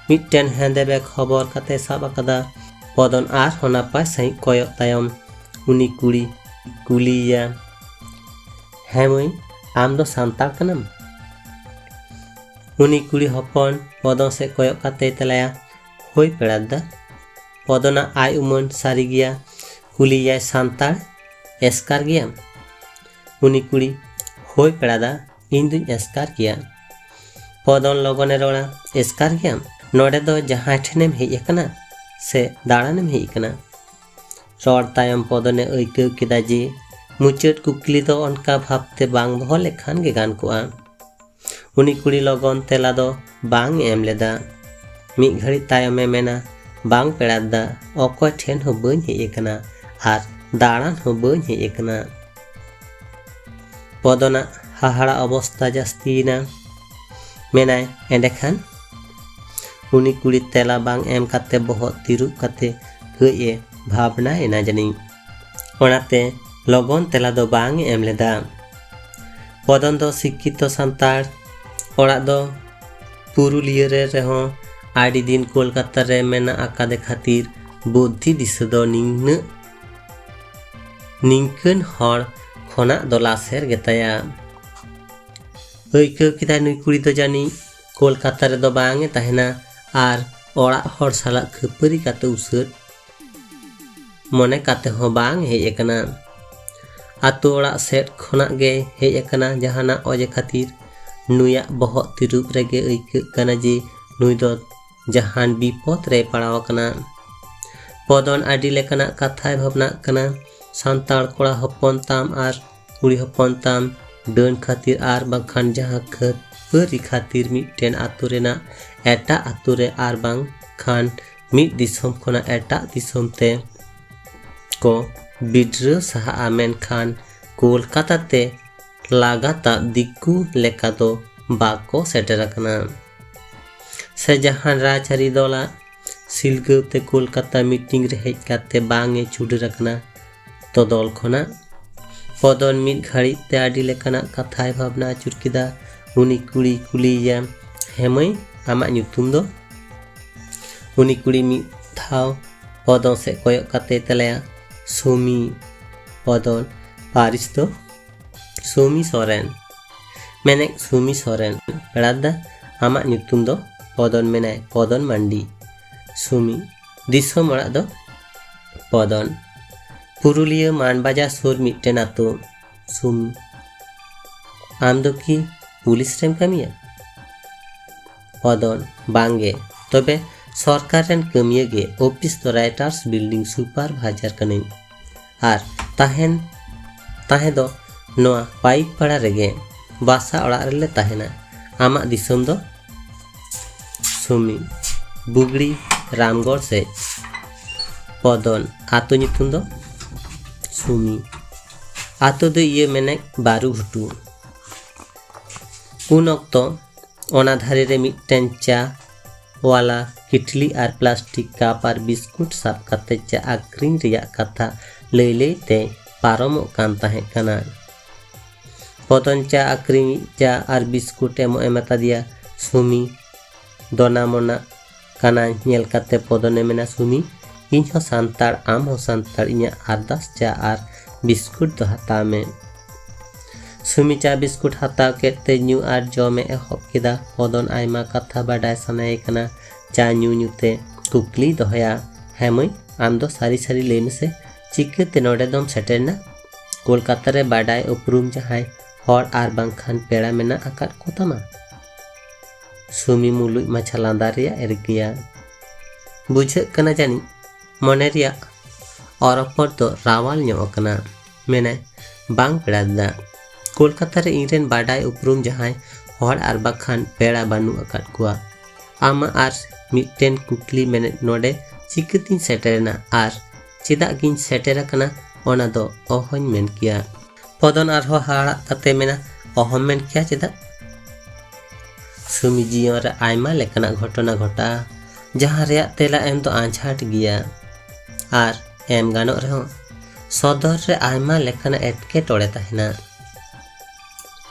ᱢᱤᱫᱴᱮᱱ ᱦᱮᱸᱫᱮ ᱵᱮᱜᱽ ᱦᱚᱵᱚᱨ ᱠᱟᱛᱮᱭ ᱥᱟᱵ ᱟᱠᱟᱫᱟ᱾ ᱯᱚᱫᱚᱱ ᱟᱨᱦᱚᱸ ᱱᱟᱯᱟᱭ ᱥᱟᱺᱦᱤᱡ ᱠᱚᱭᱚᱜ ᱛᱟᱭᱚᱢ ᱩᱱᱤ ᱠᱩᱲᱤ ᱠᱩᱞᱤᱭᱮᱭᱟ, "ᱦᱮᱸ ᱢᱟᱹᱭ, ᱟᱢ ᱫᱚ ᱥᱟᱱᱛᱟᱲ ᱠᱟᱱᱟᱢ?" ᱩᱱᱤ ᱠᱩᱲᱤ ᱦᱚᱯᱚᱱ ᱯᱚᱫᱚᱱ ᱥᱮᱫ ᱠᱚᱭᱚᱜ ᱠᱟᱛᱮᱭ ᱛᱮᱞᱟᱭᱟ, "ᱦᱳᱭ ᱯᱮᱲᱟ ᱫᱟᱫᱟ᱾" ᱯᱚᱫᱚᱱᱟᱜ ᱟᱭ ᱩᱢᱟᱹᱱ ᱥᱟᱹᱨᱤ ᱜᱮᱭᱟ, ᱠᱩᱞᱤᱭᱮᱭᱟᱭ, "ᱥᱟᱱᱛᱟᱲ ᱮᱥᱠᱟᱨ ᱜᱮᱭᱟᱢ?" ᱩᱱᱤ ᱠᱩᱲᱤ, "ᱦᱳᱭ ᱯᱮᱲᱟ ᱫᱟ, ᱤᱧ ᱫᱩᱧ ᱮᱥᱠᱟᱨ ᱜᱮᱭᱟ᱾" ᱯᱚᱫᱚᱱ ᱞᱚᱜᱚᱱᱮ ᱨᱚᱲᱟ, "ᱮᱥᱠᱟᱨ ᱜᱮᱭᱟᱢ? ᱱᱚᱰᱮ ᱫᱚ ᱡᱟᱦᱟᱸᱭ ᱴᱷᱮᱱᱮᱢ ᱦᱮᱡ ᱟᱠᱟᱱᱟ ᱥᱮ ᱫᱟᱬᱟᱱᱮᱢ ᱦᱮᱡ ᱟᱠᱟᱱᱟ?" ᱨᱚᱲ ᱛᱟᱭᱚᱢ ᱯᱚᱫᱚᱱᱮ ᱟᱹᱭᱠᱟᱹᱣ ᱠᱮᱫᱟ ᱡᱮ ᱢᱩᱪᱟᱹᱫ ᱠᱩᱠᱞᱤ ᱫᱚ ᱚᱱᱠᱟ ᱵᱷᱟᱵᱽᱛᱮ ᱵᱟᱝ ᱫᱚᱦᱚ ᱞᱮᱠᱷᱟᱱ ᱜᱮ ᱜᱟᱱ ᱠᱚᱜᱼᱟ᱾ ᱩᱱᱤ ᱠᱩᱲᱤ ᱞᱚᱜᱚᱱ ᱛᱮᱞᱟ ᱫᱚ ᱵᱟᱝ ᱮ ᱮᱢ ᱞᱮᱫᱟ᱾ ᱢᱤᱫ ᱜᱷᱟᱹᱲᱤᱡ ᱛᱟᱭᱚᱢᱮ ᱢᱮᱱᱟ, "ᱵᱟᱝ ᱯᱮᱲᱟ ᱫᱟ, ᱚᱠᱚᱭ ᱴᱷᱮᱱ ᱦᱚᱸ ᱵᱟᱹᱧ ᱦᱮᱡ ᱟᱠᱟᱱᱟ ᱟᱨ ᱫᱟᱬᱟᱱ ᱦᱚᱸ ᱵᱟᱹᱧ ᱦᱮᱡ ᱟᱠᱟᱱᱟ᱾" ᱯᱚᱫᱚᱱᱟᱜ ᱦᱟᱦᱟᱲᱟ ᱚᱵᱚᱥᱛᱟ ᱡᱟᱹᱥᱛᱤᱭᱮᱱᱟ᱾ ᱢᱮᱱᱟᱭ, "ᱮᱸᱰᱮᱠᱷᱟᱱ?" ᱩᱱᱤ ᱠᱩᱲᱤ ᱛᱮᱞᱟ ᱵᱟᱝ ᱮᱢ ᱠᱟᱛᱮ ᱵᱚᱦᱚᱜ ᱛᱤᱨᱩᱵ ᱠᱟᱛᱮ ᱠᱟᱹᱡ ᱮ ᱵᱷᱟᱵᱽᱱᱟᱭᱮᱱᱟ ᱡᱟᱹᱱᱤᱡ᱾ ᱚᱱᱟᱛᱮ ᱞᱚᱜᱚᱱ ᱛᱮᱞᱟ ᱫᱚ ᱵᱟᱝ ᱮ ᱮᱢ ᱞᱮᱫᱟ᱾ ᱯᱚᱫᱚᱱ ᱫᱚ ᱥᱤᱠᱠᱷᱤᱛᱚ ᱥᱟᱱᱛᱟᱲ᱾ ᱚᱲᱟᱜ ᱫᱚ ᱯᱩᱨᱩᱞᱤᱭᱟᱹ ᱨᱮ ᱨᱮᱦᱚᱸ ᱟᱹᱰᱤ ᱫᱤᱱ ᱠᱳᱞᱠᱟᱛᱟ ᱨᱮ ᱢᱮᱱᱟᱜ ᱟᱠᱟᱫᱮ ᱠᱷᱟᱹᱛᱤᱨ ᱵᱩᱫᱽᱫᱷᱤ ᱫᱤᱥᱟᱹ ᱫᱚ ᱱᱤᱱᱟᱹᱜ ᱱᱤᱝᱠᱟᱹᱱ ᱦᱚᱲ ᱠᱷᱚᱱᱟᱜ ᱫᱚ ᱞᱟᱥᱮᱨ ᱜᱮᱛᱟᱭᱟ᱾ ᱟᱹᱭᱠᱟᱹᱣ ᱠᱮᱫᱟᱭ ᱱᱩᱭ ᱠᱩᱲᱤ ᱫᱚ ᱡᱟᱹᱱᱤᱡ ᱠᱳᱞᱠᱟᱛᱟ ᱨᱮᱫᱚ ᱵᱟᱝ ᱮ ᱛᱟᱦᱮᱱᱟ ᱟᱨ ᱚᱲᱟᱜ ᱦᱚᱲ ᱥᱟᱞᱟᱜ ᱠᱷᱟᱹᱯᱟᱹᱨᱤ ᱠᱟᱛᱮ ᱩᱥᱟᱹᱫ ᱢᱚᱱᱮ ᱠᱟᱛᱮ ᱦᱚᱸ ᱵᱟᱝ ᱮ ᱦᱮᱡ ᱟᱠᱟᱱᱟ᱾ ᱟᱛᱳ ᱚᱲᱟᱜ ᱥᱮᱫ ᱠᱷᱚᱱᱟᱜ ᱜᱮ ᱦᱮᱡ ᱟᱠᱟᱱᱟ ᱡᱟᱦᱟᱱᱟᱜ ᱚᱡᱮ ᱠᱷᱟᱹᱛᱤᱨ᱾ ᱱᱩᱭᱟᱜ ᱵᱚᱦᱚᱜ ᱛᱤᱨᱩᱵ ᱨᱮᱜᱮ ᱟᱹᱭᱠᱟᱹᱜ ᱠᱟᱱᱟ ᱡᱮ ᱱᱩᱭ ᱫᱚ ᱡᱟᱦᱟᱱ ᱵᱤᱯᱚᱫ ᱨᱮᱭ ᱯᱟᱲᱟᱣ ᱟᱠᱟᱱᱟ᱾ ᱯᱚᱫᱚᱱ ᱟᱹᱰᱤ ᱞᱮᱠᱟᱱᱟᱜ ᱠᱟᱛᱷᱟᱭ ᱵᱷᱟᱵᱽᱱᱟᱜ ᱠᱟᱱᱟ᱾ ᱥᱟᱱᱛᱟᱲ ᱠᱚᱲᱟ ᱦᱚᱯᱚᱱ ᱛᱟᱢ ᱟᱨ ᱠᱩᱲᱤ ᱦᱚᱯᱚᱱ ᱛᱟᱢ ᱰᱟᱹᱱ ᱠᱷᱟᱹᱛᱤᱨ ᱟᱨ ᱵᱟᱝᱠᱷᱟᱱ ᱡᱟᱦᱟᱸ ᱠᱷᱟᱹᱯᱟᱹᱨᱤ ᱠᱷᱟᱹᱛᱤᱨ ᱢᱤᱫᱴᱮᱱ ᱟᱛᱳ ᱨᱮᱱᱟᱜ ᱮᱴᱟᱜ ᱟᱛᱳ ᱨᱮ ᱟᱨ ᱵᱟᱝᱠᱷᱟᱱ ᱢᱤᱫ ᱫᱤᱥᱚᱢ ᱠᱷᱚᱱᱟᱜ ᱮᱴᱟᱜ ᱫᱤᱥᱚᱢ ᱛᱮ ᱠᱚ ᱵᱤᱰᱨᱟᱹᱣ ᱥᱟᱦᱟᱜᱼᱟ, ᱢᱮᱱᱠᱷᱟᱱ ᱠᱳᱞᱠᱟᱛᱟ ᱛᱮ ᱞᱟᱜᱟᱛᱟᱜ ᱫᱤᱠᱩ ᱞᱮᱠᱟ ᱫᱚ ᱵᱟᱠᱚ ᱥᱮᱴᱮᱨ ᱟᱠᱟᱱᱟ᱾ ᱥᱮ ᱡᱟᱦᱟᱸ ᱨᱟᱡᱽᱟᱹᱨᱤ ᱫᱚᱞᱟᱜ ᱥᱤᱞᱜᱟᱹᱣ ᱛᱮ ᱠᱳᱞᱠᱟᱛᱟ ᱢᱤᱴᱤᱝ ᱨᱮ ᱦᱮᱡ ᱠᱟᱛᱮ ᱵᱟᱝ ᱮ ᱪᱷᱩᱰᱟᱹᱨ ᱟᱠᱟᱱᱟ ᱛᱚ ᱫᱚᱞ ᱠᱷᱚᱱᱟᱜ᱾ ᱯᱚᱫᱚᱱ ᱢᱤᱫ ᱜᱷᱟᱹᱲᱤᱡ ᱛᱮ ᱟᱹᱰᱤ ᱞᱮᱠᱟᱱᱟᱜ ᱠᱟᱛᱷᱟᱭ ᱵᱷᱟᱵᱽᱱᱟ ᱟᱹᱪᱩᱨ ᱠᱮᱫᱟ᱾ ᱩᱱᱤ ᱠᱩᱲᱤᱭ ᱠᱩᱞᱤᱭᱮᱭᱟ, "ᱦᱮᱸ ᱢᱟᱹᱭ, ᱟᱢᱟᱜ ᱧᱩᱛᱩᱢ ᱫᱚ?" ᱩᱱᱤ ᱠᱩᱲᱤ ᱢᱤᱫ ᱫᱷᱟᱣ ᱯᱚᱫᱚᱱ ᱥᱮᱫ ᱠᱚᱭᱚᱜ ᱠᱟᱛᱮ ᱛᱮᱞᱟᱭᱟ, "ᱥᱩᱢᱤ᱾" ᱯᱚᱫᱚᱱ, "ᱯᱟᱹᱨᱤᱥ ᱫᱚ?" ᱥᱩᱢᱤ ᱥᱚᱨᱮᱱ᱾ ᱢᱮᱱᱮᱫ ᱥᱩᱢᱤ ᱥᱚᱨᱮᱱ, ᱯᱮᱲᱟ ᱫᱟ, ᱟᱢᱟᱜ ᱧᱩᱛᱩᱢ ᱫᱚ? ᱯᱚᱫᱚᱱ ᱢᱮᱱᱟᱭ, ᱯᱚᱫᱚᱱ ᱢᱟᱱᱰᱤ᱾ ᱥᱩᱢᱤ, ᱫᱤᱥᱚᱢ ᱚᱲᱟᱜ ᱫᱚ? ᱯᱚᱫᱚᱱ, ᱯᱩᱨᱩᱞᱤᱭᱟᱹ ᱢᱟᱱᱵᱟᱡᱟᱨ ᱥᱩᱨ ᱢᱤᱫᱴᱮᱱ ᱟᱛᱳ᱾ ᱥᱩᱢᱤ, ᱟᱢ ᱫᱚ ᱠᱤ ᱯᱩᱞᱤᱥ ᱨᱮᱢ ᱠᱟᱹᱢᱤᱭᱟ? ᱯᱚᱫᱚᱱ, ᱵᱟᱝᱜᱮ, ᱛᱚᱵᱮ ᱥᱚᱨᱠᱟᱨ ᱨᱮᱱ ᱠᱟᱹᱢᱤᱭᱟᱹ ᱜᱮ, ᱚᱯᱷᱤᱥ ᱫᱚ ᱨᱟᱭᱴᱟᱨᱥ ᱵᱤᱞᱰᱤᱝ ᱥᱩᱯᱟᱨ ᱵᱷᱟᱭᱡᱟᱨ ᱠᱟᱹᱱᱟᱹᱧ᱾ ᱟᱨ ᱛᱟᱦᱮᱱ, ᱛᱟᱦᱮᱸ ᱫᱚ ᱱᱚᱣᱟ ᱯᱟᱭᱤᱠ ᱯᱟᱲᱟ ᱨᱮᱜᱮ, ᱵᱟᱥᱟ ᱚᱲᱟᱜ ᱨᱮᱞᱮ ᱛᱟᱦᱮᱱᱟ᱾ ᱟᱢᱟᱜ ᱫᱤᱥᱚᱢ ᱫᱚ? ᱥᱩᱢᱤ, ᱵᱩᱜᱽᱲᱤ ᱨᱟᱢᱜᱚᱲ ᱥᱮᱡ᱾ ᱯᱚᱫᱚᱱ, ᱟᱛᱳ ᱧᱩᱛᱩᱢ ᱫᱚ? ᱥᱩᱢᱤ, ᱟᱛᱳ ᱫᱚ ᱤᱭᱟᱹ ᱢᱮᱱᱮᱫ ᱵᱟᱨᱩ ᱜᱷᱩᱴᱩ᱾ ᱩᱱ ᱚᱠᱛᱚ ᱚᱱᱟ ᱫᱷᱟᱨᱮ ᱨᱮ ᱢᱤᱫᱴᱮᱱ ᱪᱟ ᱣᱟᱞᱟ ᱠᱤᱴᱞᱤ ᱟᱨ ᱯᱞᱟᱥᱴᱤᱠ ᱠᱟᱯ ᱟᱨ ᱵᱤᱥᱠᱩᱴ ᱥᱟᱵ ᱠᱟᱛᱮ ᱪᱟ ᱟᱠᱷᱨᱤᱧ ᱨᱮᱭᱟᱜ ᱠᱟᱛᱷᱟ ᱞᱟᱹᱭ ᱞᱟᱹᱭ ᱛᱮ ᱯᱟᱨᱚᱢᱚᱜ ᱠᱟᱱ ᱛᱟᱦᱮᱸ ᱠᱟᱱᱟ᱾ ᱯᱚᱫᱚᱱ ᱪᱟ ᱟᱠᱷᱨᱤᱧᱤᱡ ᱪᱟ ᱟᱨ ᱵᱤᱥᱠᱩᱴ ᱮᱢᱚᱜ ᱮ ᱢᱮᱛᱟ ᱫᱮᱭᱟ᱾ ᱥᱩᱢᱤ ᱫᱚᱱᱟ ᱢᱚᱱᱟᱜ ᱠᱟᱱᱟᱭ ᱧᱮᱞ ᱠᱟᱛᱮ ᱯᱚᱫᱚᱱᱮ ᱢᱮᱱᱟ, ᱥᱩᱢᱤ, ᱤᱧ ᱦᱚᱸ ᱥᱟᱱᱛᱟᱲ, ᱟᱢ ᱦᱚᱸ ᱥᱟᱱᱛᱟᱲ, ᱤᱧᱟᱹᱜ ᱟᱨᱫᱟᱥ ᱪᱟ ᱟᱨ ᱵᱤᱥᱠᱩᱴ ᱫᱚ ᱦᱟᱛᱟᱣ ᱢᱮ᱾ ᱥᱩᱢᱤ ᱪᱟ ᱵᱤᱥᱠᱩᱴ ᱦᱟᱛᱟᱣ ᱠᱮᱫ ᱛᱮ ᱧᱩ ᱟᱨ ᱡᱚᱢ ᱮ ᱮᱦᱚᱵ ᱠᱮᱫᱟ᱾ ᱯᱚᱫᱚᱱ ᱟᱭᱢᱟ ᱠᱟᱛᱷᱟ ᱵᱟᱰᱟᱭ ᱥᱟᱱᱟᱭᱮ ᱠᱟᱱᱟ᱾ ᱪᱟ ᱧᱩ ᱧᱩ ᱛᱮ ᱠᱩᱠᱞᱤᱭ ᱫᱚᱦᱚᱭᱟ, ᱦᱮᱸ ᱢᱟᱹᱭ, ᱟᱢ ᱫᱚ ᱥᱟᱹᱨᱤ ᱥᱟᱹᱨᱤ ᱞᱟᱹᱭ ᱢᱮᱥᱮ, ᱪᱤᱠᱟᱹᱛᱮ ᱱᱚᱰᱮ ᱫᱚᱢ ᱥᱮᱴᱮᱨ ᱮᱱᱟ? ᱠᱳᱞᱠᱟᱛᱟ ᱨᱮ ᱵᱟᱰᱟᱭ ᱩᱯᱨᱩᱢ ᱡᱟᱦᱟᱸᱭ ᱦᱚᱲ ᱟᱨ ᱵᱟᱝᱠᱷᱟᱱ ᱯᱮᱲᱟ ᱢᱮᱱᱟᱜ ᱟᱠᱟᱫ ᱠᱚ ᱛᱟᱢᱟ? ᱥᱩᱢᱤ ᱢᱩᱞᱩᱡ ᱢᱟᱪᱷᱟ ᱞᱟᱸᱫᱟ ᱨᱮᱭᱟᱜ ᱮ ᱨᱤᱠᱟᱹᱭᱟ᱾ ᱵᱩᱡᱷᱟᱹᱜ ᱠᱟᱱᱟ ᱡᱟᱹᱱᱤᱡ ᱢᱚᱱᱮ ᱨᱮᱭᱟᱜ ᱚᱨᱚᱯᱚᱨ ᱫᱚ ᱨᱟᱣᱟᱞ ᱧᱚᱜ ᱟᱠᱟᱱᱟ᱾ ᱢᱮᱱᱟᱭ, ᱵᱟᱝ ᱯᱮᱲᱟ ᱫᱟ, ᱠᱳᱞᱠᱟᱛᱟ ᱨᱮ ᱤᱧᱨᱮᱱ ᱵᱟᱰᱟᱭ ᱩᱯᱨᱩᱢ ᱡᱟᱦᱟᱸᱭ ᱦᱚᱲ ᱟᱨ ᱵᱟᱠᱷᱟᱱ ᱯᱮᱲᱟ ᱵᱟᱹᱱᱩᱜ ᱟᱠᱟᱫ ᱠᱚᱣᱟ᱾ ᱟᱢᱟᱜ ᱟᱨ ᱢᱤᱫᱴᱮᱱ ᱠᱩᱠᱞᱤ ᱢᱮᱱᱮᱫ, ᱱᱚᱰᱮ ᱪᱤᱠᱟᱹᱛᱤᱧ ᱥᱮᱴᱮᱨᱮᱱᱟ ᱟᱨ ᱪᱮᱫᱟᱜ ᱜᱤᱧ ᱥᱮᱴᱮᱨ ᱟᱠᱟᱱᱟ, ᱚᱱᱟ ᱫᱚ ᱚᱦᱚᱧ ᱢᱮᱱ ᱠᱮᱭᱟ᱾ ᱯᱚᱫᱚᱱ ᱟᱨᱦᱚᱸ ᱦᱟᱦᱟᱲᱟᱜ ᱠᱟᱛᱮ ᱢᱮᱱᱟ, ᱚᱦᱚᱢ ᱢᱮᱱ ᱠᱮᱭᱟ ᱪᱮᱫᱟᱜ? ᱥᱩᱢᱤ ᱡᱤᱭᱚᱱ ᱨᱮ ᱟᱭᱢᱟ ᱞᱮᱠᱟᱱᱟᱜ ᱜᱷᱚᱴᱚᱱᱟ ᱜᱷᱚᱴᱟᱜᱼᱟ, ᱡᱟᱦᱟᱸ ᱨᱮᱭᱟᱜ ᱛᱮᱞᱟ ᱮᱢ ᱫᱚ ᱟᱸᱡᱷᱟᱴ ᱜᱮᱭᱟ ᱟᱨ ᱮᱢ ᱜᱟᱱᱚᱜ ᱨᱮᱦᱚᱸ ᱥᱚᱫᱚᱨ ᱨᱮ ᱟᱭᱢᱟ ᱞᱮᱠᱟᱱᱟᱜ ᱮᱴᱠᱮᱴᱚᱬᱮ ᱛᱟᱦᱮᱱᱟ᱾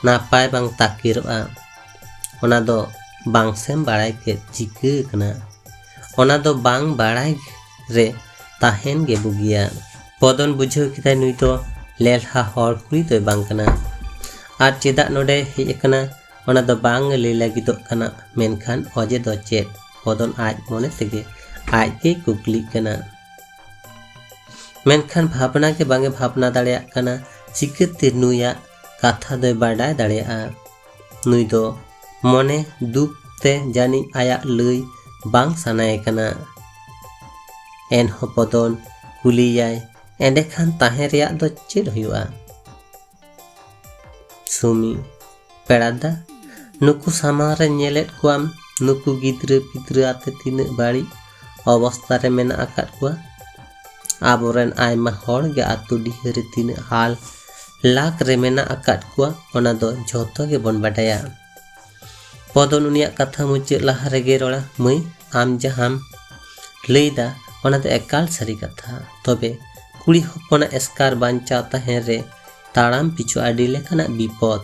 ᱱᱟᱯᱟᱭ ᱵᱟᱝ ᱛᱟᱹᱠᱤᱨᱚᱜᱼᱟ, ᱚᱱᱟ ᱫᱚ ᱵᱟᱝ ᱥᱮᱢ ᱵᱟᱲᱟᱭ ᱠᱮᱫ ᱪᱤᱠᱟᱹ ᱠᱟᱱᱟ, ᱚᱱᱟ ᱫᱚ ᱵᱟᱝ ᱵᱟᱲᱟᱭ ᱨᱮ ᱛᱟᱦᱮᱱ ᱜᱮ ᱵᱩᱜᱤᱭᱟ᱾ ᱯᱚᱫᱚᱱ ᱵᱩᱡᱷᱟᱹᱣ ᱠᱮᱫᱟᱭ ᱱᱩᱭ ᱫᱚ ᱞᱮᱞᱦᱟ ᱦᱚᱲ ᱠᱩᱲᱤ ᱫᱚᱭ ᱵᱟᱝ ᱠᱟᱱᱟ᱾ ᱟᱨ ᱪᱮᱫᱟᱜ ᱱᱚᱰᱮ ᱦᱮᱡ ᱟᱠᱟᱱᱟ, ᱚᱱᱟ ᱫᱚ ᱵᱟᱝ ᱮ ᱞᱟᱹᱭ ᱞᱟᱹᱜᱤᱫᱚᱜ ᱠᱟᱱᱟ᱾ ᱢᱮᱱᱠᱷᱟᱱ ᱚᱡᱮ ᱫᱚ ᱪᱮᱫ? ᱯᱚᱫᱚᱱ ᱟᱡ ᱢᱚᱱᱮ ᱛᱮᱜᱮ ᱟᱡ ᱜᱮᱭ ᱠᱩᱠᱞᱤᱜ ᱠᱟᱱᱟ᱾ ᱢᱮᱱᱠᱷᱟᱱ ᱵᱷᱟᱵᱽᱱᱟ ᱜᱮ ᱵᱟᱝ ᱮ ᱵᱷᱟᱵᱽᱱᱟ ᱫᱟᱲᱮᱭᱟᱜ ᱠᱟᱱᱟ, ᱪᱤᱠᱟᱹᱛᱮ ᱱᱩᱭᱟᱜ ᱠᱟᱛᱷᱟ ᱫᱚᱭ ᱵᱟᱰᱟᱭ ᱫᱟᱲᱮᱭᱟᱜᱼᱟ? ᱱᱩᱭ ᱫᱚ ᱢᱚᱱᱮ ᱫᱩᱠ ᱛᱮ ᱡᱟᱹᱱᱤᱡ ᱟᱭᱟᱜ ᱞᱟᱹᱭ ᱵᱟᱝ ᱥᱟᱱᱟᱭᱮ ᱠᱟᱱᱟ᱾ ᱮᱱᱦᱚᱸ ᱯᱚᱫᱚᱱ ᱠᱩᱞᱤᱭᱟᱭ, "ᱮᱸᱰᱮᱠᱷᱟᱱ ᱛᱟᱦᱮᱸ ᱨᱮᱭᱟᱜ ᱫᱚ ᱪᱮᱫ ᱦᱩᱭᱩᱜᱼᱟ?" ᱥᱩᱢᱤ, ᱯᱮᱲᱟ ᱫᱟ, ᱱᱩᱠᱩ ᱥᱟᱢᱟᱝ ᱨᱮ ᱧᱮᱞᱮᱫ ᱠᱚᱣᱟᱢ, ᱱᱩᱠᱩ ᱜᱤᱫᱽᱨᱟᱹ ᱯᱤᱫᱽᱨᱟᱹ ᱟᱛᱮ ᱛᱤᱱᱟᱹᱜ ᱵᱟᱹᱲᱤᱡ ᱚᱵᱚᱥᱛᱟ ᱨᱮ ᱢᱮᱱᱟᱜ ᱟᱠᱟᱫ ᱠᱚᱣᱟ᱾ ᱟᱵᱚᱨᱮᱱ ᱟᱭᱢᱟ ᱦᱚᱲ ᱜᱮ ᱟᱛᱳ ᱰᱤᱦᱟᱹ ᱨᱮ ᱛᱤᱱᱟᱹᱜ ᱦᱟᱞ ᱞᱟᱠ ᱨᱮ ᱢᱮᱱᱟᱜ ᱟᱠᱟᱫ ᱠᱚᱣᱟ, ᱚᱱᱟ ᱫᱚ ᱡᱷᱚᱛᱚ ᱜᱮᱵᱚᱱ ᱵᱟᱰᱟᱭᱟ᱾ ᱯᱚᱫᱚᱱ ᱩᱱᱤᱭᱟᱜ ᱠᱟᱛᱷᱟ ᱢᱩᱪᱟᱹᱫ ᱞᱟᱦᱟ ᱨᱮᱜᱮ ᱨᱚᱲᱟ, ᱢᱟᱹᱭ, ᱟᱢ ᱡᱟᱦᱟᱸᱢ ᱞᱟᱹᱭᱫᱟ, ᱚᱱᱟ ᱫᱚ ᱮᱠᱟᱞ ᱥᱟᱹᱨᱤ ᱠᱟᱛᱷᱟ᱾ ᱛᱚᱵᱮ ᱠᱩᱲᱤ ᱦᱚᱯᱚᱱᱟᱜ ᱮᱥᱠᱟᱨ ᱵᱟᱧᱪᱟᱣ ᱛᱟᱦᱮᱸ ᱨᱮ ᱛᱟᱲᱟᱢ ᱯᱤᱪᱷᱩ ᱟᱹᱰᱤ ᱞᱮᱠᱟᱱᱟᱜ ᱵᱤᱯᱚᱫ᱾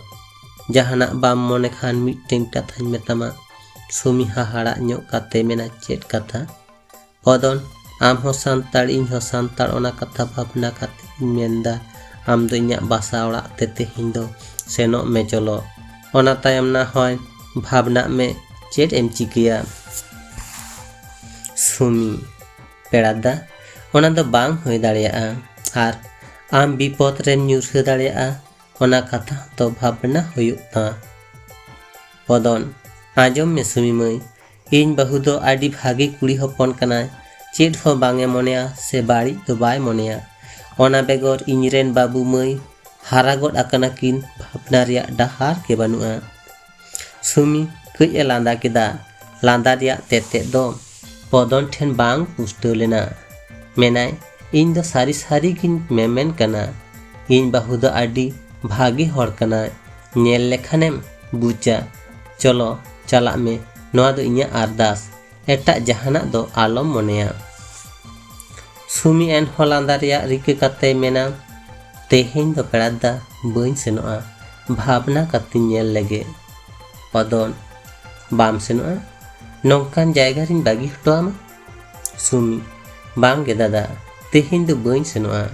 ᱡᱟᱦᱟᱱᱟᱜ ᱵᱟᱢ ᱢᱚᱱᱮ ᱠᱷᱟᱱ ᱢᱤᱫᱴᱮᱱ ᱠᱟᱛᱷᱟᱧ ᱢᱮᱛᱟᱢᱟ᱾ ᱥᱩᱢᱤ ᱦᱟᱦᱟᱲᱟᱜ ᱧᱚᱜ ᱠᱟᱛᱮ ᱢᱮᱱᱟ, ᱪᱮᱫ ᱠᱟᱛᱷᱟ? ᱯᱚᱫᱚᱱ, ᱟᱢ ᱦᱚᱸ ᱥᱟᱱᱛᱟᱲ, ᱤᱧ ᱦᱚᱸ ᱥᱟᱱᱛᱟᱲ, ᱚᱱᱟ ᱠᱟᱛᱷᱟ ᱵᱷᱟᱵᱽᱱᱟ ᱠᱟᱛᱮ ᱤᱧ ᱢᱮᱱᱫᱟ, ᱟᱢ ᱫᱚ ᱤᱧᱟᱹᱜ ᱵᱟᱥᱟ ᱚᱲᱟᱜ ᱛᱮ ᱛᱮᱦᱮᱧ ᱫᱚ ᱥᱮᱱᱚᱜ ᱢᱮ ᱪᱚᱞᱚ᱾ ᱚᱱᱟ ᱛᱟᱭᱚᱢ ᱱᱟ ᱦᱚᱭ ᱵᱷᱟᱵᱽᱱᱟᱜ ᱢᱮ, ᱪᱮᱫ ᱮᱢ ᱪᱤᱠᱟᱹᱭᱟ? ᱥᱩᱢᱤ, ᱯᱮᱲᱟ ᱫᱟ, ᱚᱱᱟ ᱫᱚ ᱵᱟᱝ ᱦᱩᱭ ᱫᱟᱲᱮᱭᱟᱜᱼᱟ᱾ ᱟᱨ ᱟᱢ ᱵᱤᱯᱚᱫ ᱨᱮᱢ ᱧᱩᱨᱦᱟᱹ ᱫᱟᱲᱮᱭᱟᱜᱼᱟ, ᱚᱱᱟ ᱠᱟᱛᱷᱟ ᱦᱚᱸᱛᱚ ᱵᱷᱟᱵᱽᱱᱟ ᱦᱩᱭᱩᱜ ᱛᱟᱢᱟ᱾ ᱯᱚᱫᱚᱱ, ᱟᱸᱡᱚᱢ ᱢᱮ ᱥᱩᱢᱤ ᱢᱟᱹᱭ, ᱤᱧ ᱵᱟᱹᱦᱩ ᱫᱚ ᱟᱹᱰᱤ ᱵᱷᱟᱜᱮ ᱠᱩᱲᱤ ᱦᱚᱯᱚᱱ ᱠᱟᱱᱟᱭ, ᱪᱮᱫ ᱦᱚᱸ ᱵᱟᱝ ᱮ ᱢᱚᱱᱮᱭᱟ ᱥᱮ ᱵᱟᱹᱲᱤᱡ ᱫᱚ ᱵᱟᱭ ᱢᱚᱱᱮᱭᱟ᱾ ᱚᱱᱟ ᱵᱮᱜᱚᱨ ᱤᱧᱨᱮᱱ ᱵᱟᱹᱵᱩ ᱢᱟᱹᱭ ᱦᱟᱨᱟ ᱜᱚᱫ ᱟᱠᱟᱱᱟ ᱠᱤᱱ, ᱵᱷᱟᱵᱽᱱᱟ ᱨᱮᱭᱟᱜ ᱰᱟᱦᱟᱨ ᱜᱮ ᱵᱟᱹᱱᱩᱜᱼᱟ᱾ ᱥᱩᱢᱤ ᱠᱟᱹᱡ ᱮ ᱞᱟᱸᱫᱟ ᱠᱮᱫᱟ᱾ ᱞᱟᱸᱫᱟ ᱨᱮᱭᱟᱜ ᱛᱮᱛᱮᱫ ᱫᱚ ᱯᱚᱫᱚᱱ ᱴᱷᱮᱱ ᱵᱟᱝ ᱯᱩᱥᱴᱟᱹᱣ ᱞᱮᱱᱟ᱾ ᱢᱮᱱᱟᱭ, ᱤᱧ ᱫᱚ ᱥᱟᱹᱨᱤ ᱥᱟᱹᱨᱤ ᱜᱤᱧ ᱢᱮᱢᱮᱱ ᱠᱟᱱᱟ᱾ ᱤᱧ ᱵᱟᱹᱦᱩ ᱫᱚ ᱟᱹᱰᱤ ᱵᱷᱟᱜᱮ ᱦᱚᱲ ᱠᱟᱱᱟᱭ᱾ ᱧᱮᱞ ᱞᱮᱠᱷᱟᱱᱮᱢ ᱵᱩᱡᱟ᱾ ᱪᱚᱞᱚ, ᱪᱟᱞᱟᱜ ᱢᱮ᱾ ᱱᱚᱣᱟ ᱫᱚ ᱤᱧᱟᱹᱜ ᱟᱨᱫᱟᱥ᱾ ᱮᱴᱟᱜ ᱡᱟᱦᱟᱱᱟᱜ ᱫᱚ ᱟᱞᱚᱢ ᱢᱚᱱᱮᱭᱟ᱾ ᱥᱩᱢᱤ ᱮᱱᱦᱚᱸ ᱞᱟᱸᱫᱟ ᱨᱮᱭᱟᱜ ᱨᱤᱠᱟᱹ ᱠᱟᱛᱮᱭ ᱢᱮᱱᱟ, ᱛᱮᱦᱮᱧ ᱫᱚ ᱯᱮᱲᱟ ᱫᱟ ᱵᱟᱹᱧ ᱥᱮᱱᱚᱜᱼᱟ, ᱵᱷᱟᱵᱽᱱᱟ ᱠᱟᱛᱮᱧ ᱧᱮᱞ ᱞᱮᱜᱮ᱾ ᱯᱚᱫᱚᱱ, ᱵᱟᱢ ᱥᱮᱱᱚᱜᱼᱟ? ᱱᱚᱝᱠᱟᱱ ᱡᱟᱭᱜᱟ ᱨᱤᱧ ᱵᱟᱹᱜᱤ ᱦᱚᱴᱚ ᱟᱢᱟ? ᱥᱩᱢᱤ, ᱵᱟᱝ ᱜᱮ ᱫᱟᱫᱟ, ᱛᱮᱦᱮᱧ ᱫᱚ ᱵᱟᱹᱧ ᱥᱮᱱᱚᱜᱼᱟ᱾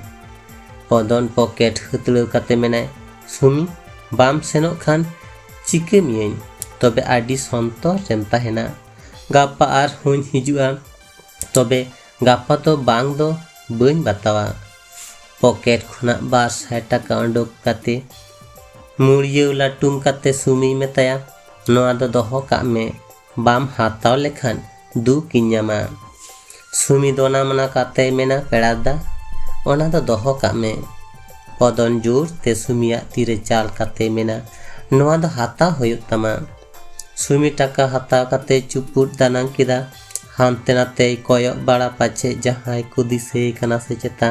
ᱯᱚᱫᱚᱱ ᱯᱚᱠᱮᱴ ᱦᱟᱹᱛᱲᱟᱹᱣ ᱠᱟᱛᱮ ᱢᱮᱱᱟᱭ, ᱥᱩᱢᱤ, ᱵᱟᱢ ᱥᱮᱱᱚᱜ ᱠᱷᱟᱱ ᱪᱤᱠᱟᱹ ᱢᱤᱭᱟᱹᱧ? ᱛᱚᱵᱮ ᱟᱹᱰᱤ ᱥᱚᱱᱛᱚᱨ ᱨᱮᱢ ᱛᱟᱦᱮᱱᱟ᱾ ᱜᱟᱯᱟ ᱟᱨᱦᱚᱸᱧ ᱦᱤᱡᱩᱜᱼᱟ, ᱛᱚᱵᱮ ᱜᱟᱯᱟ ᱫᱚ ᱵᱟᱝ ᱫᱚ ᱵᱟᱹᱧ ᱵᱟᱛᱟᱣᱟ᱾ ᱯᱚᱠᱮᱴ ᱠᱷᱚᱱᱟᱜ ᱵᱟᱨ ᱥᱟᱭ ᱴᱟᱠᱟ ᱚᱰᱚᱠ ᱠᱟᱛᱮ ᱢᱩᱲᱭᱟᱹᱣ ᱞᱟᱹᱴᱩᱢ ᱠᱟᱛᱮ ᱥᱩᱢᱤᱭ ᱢᱮᱛᱟᱭᱟ, "ᱱᱚᱣᱟ ᱫᱚ ᱫᱚᱦᱚ ᱠᱟᱜ ᱢᱮ, ᱵᱟᱢ ᱦᱟᱛᱟᱣ ᱞᱮᱠᱷᱟᱱ ᱫᱩᱠ ᱤᱧ ᱧᱟᱢᱟ᱾" ᱥᱩᱢᱤ ᱫᱚ ᱱᱟᱢᱱᱟ ᱠᱟᱛᱮᱭ ᱢᱮᱱᱟ, "ᱯᱮᱲᱟ ᱫᱟ, ᱚᱱᱟ ᱫᱚ ᱫᱚᱦᱚ ᱠᱟᱜ ᱢᱮ᱾" ᱯᱚᱫᱚᱱ ᱡᱳᱨ ᱛᱮ ᱥᱩᱢᱤᱭᱟᱜ ᱛᱤᱨᱮ ᱪᱟᱞ ᱠᱟᱛᱮᱭ ᱢᱮᱱᱟ, "ᱱᱚᱣᱟ ᱫᱚ ᱦᱟᱛᱟᱣ ᱦᱩᱭᱩᱜ ᱛᱟᱢᱟ᱾" ᱥᱩᱢᱤ ᱴᱟᱠᱟ ᱦᱟᱛᱟᱣ ᱠᱟᱛᱮ ᱪᱩᱯᱩᱫ ᱫᱟᱱᱟᱝ ᱠᱮᱫᱟ᱾ ᱦᱟᱱᱛᱮ ᱱᱟᱛᱮᱭ ᱠᱚᱭᱚᱜ ᱵᱟᱲᱟ, ᱯᱟᱪᱷᱮ ᱡᱟᱦᱟᱸᱭ ᱠᱚ ᱫᱤᱥᱟᱹᱭᱮ ᱠᱟᱱᱟ ᱥᱮ ᱪᱮᱛᱟ᱾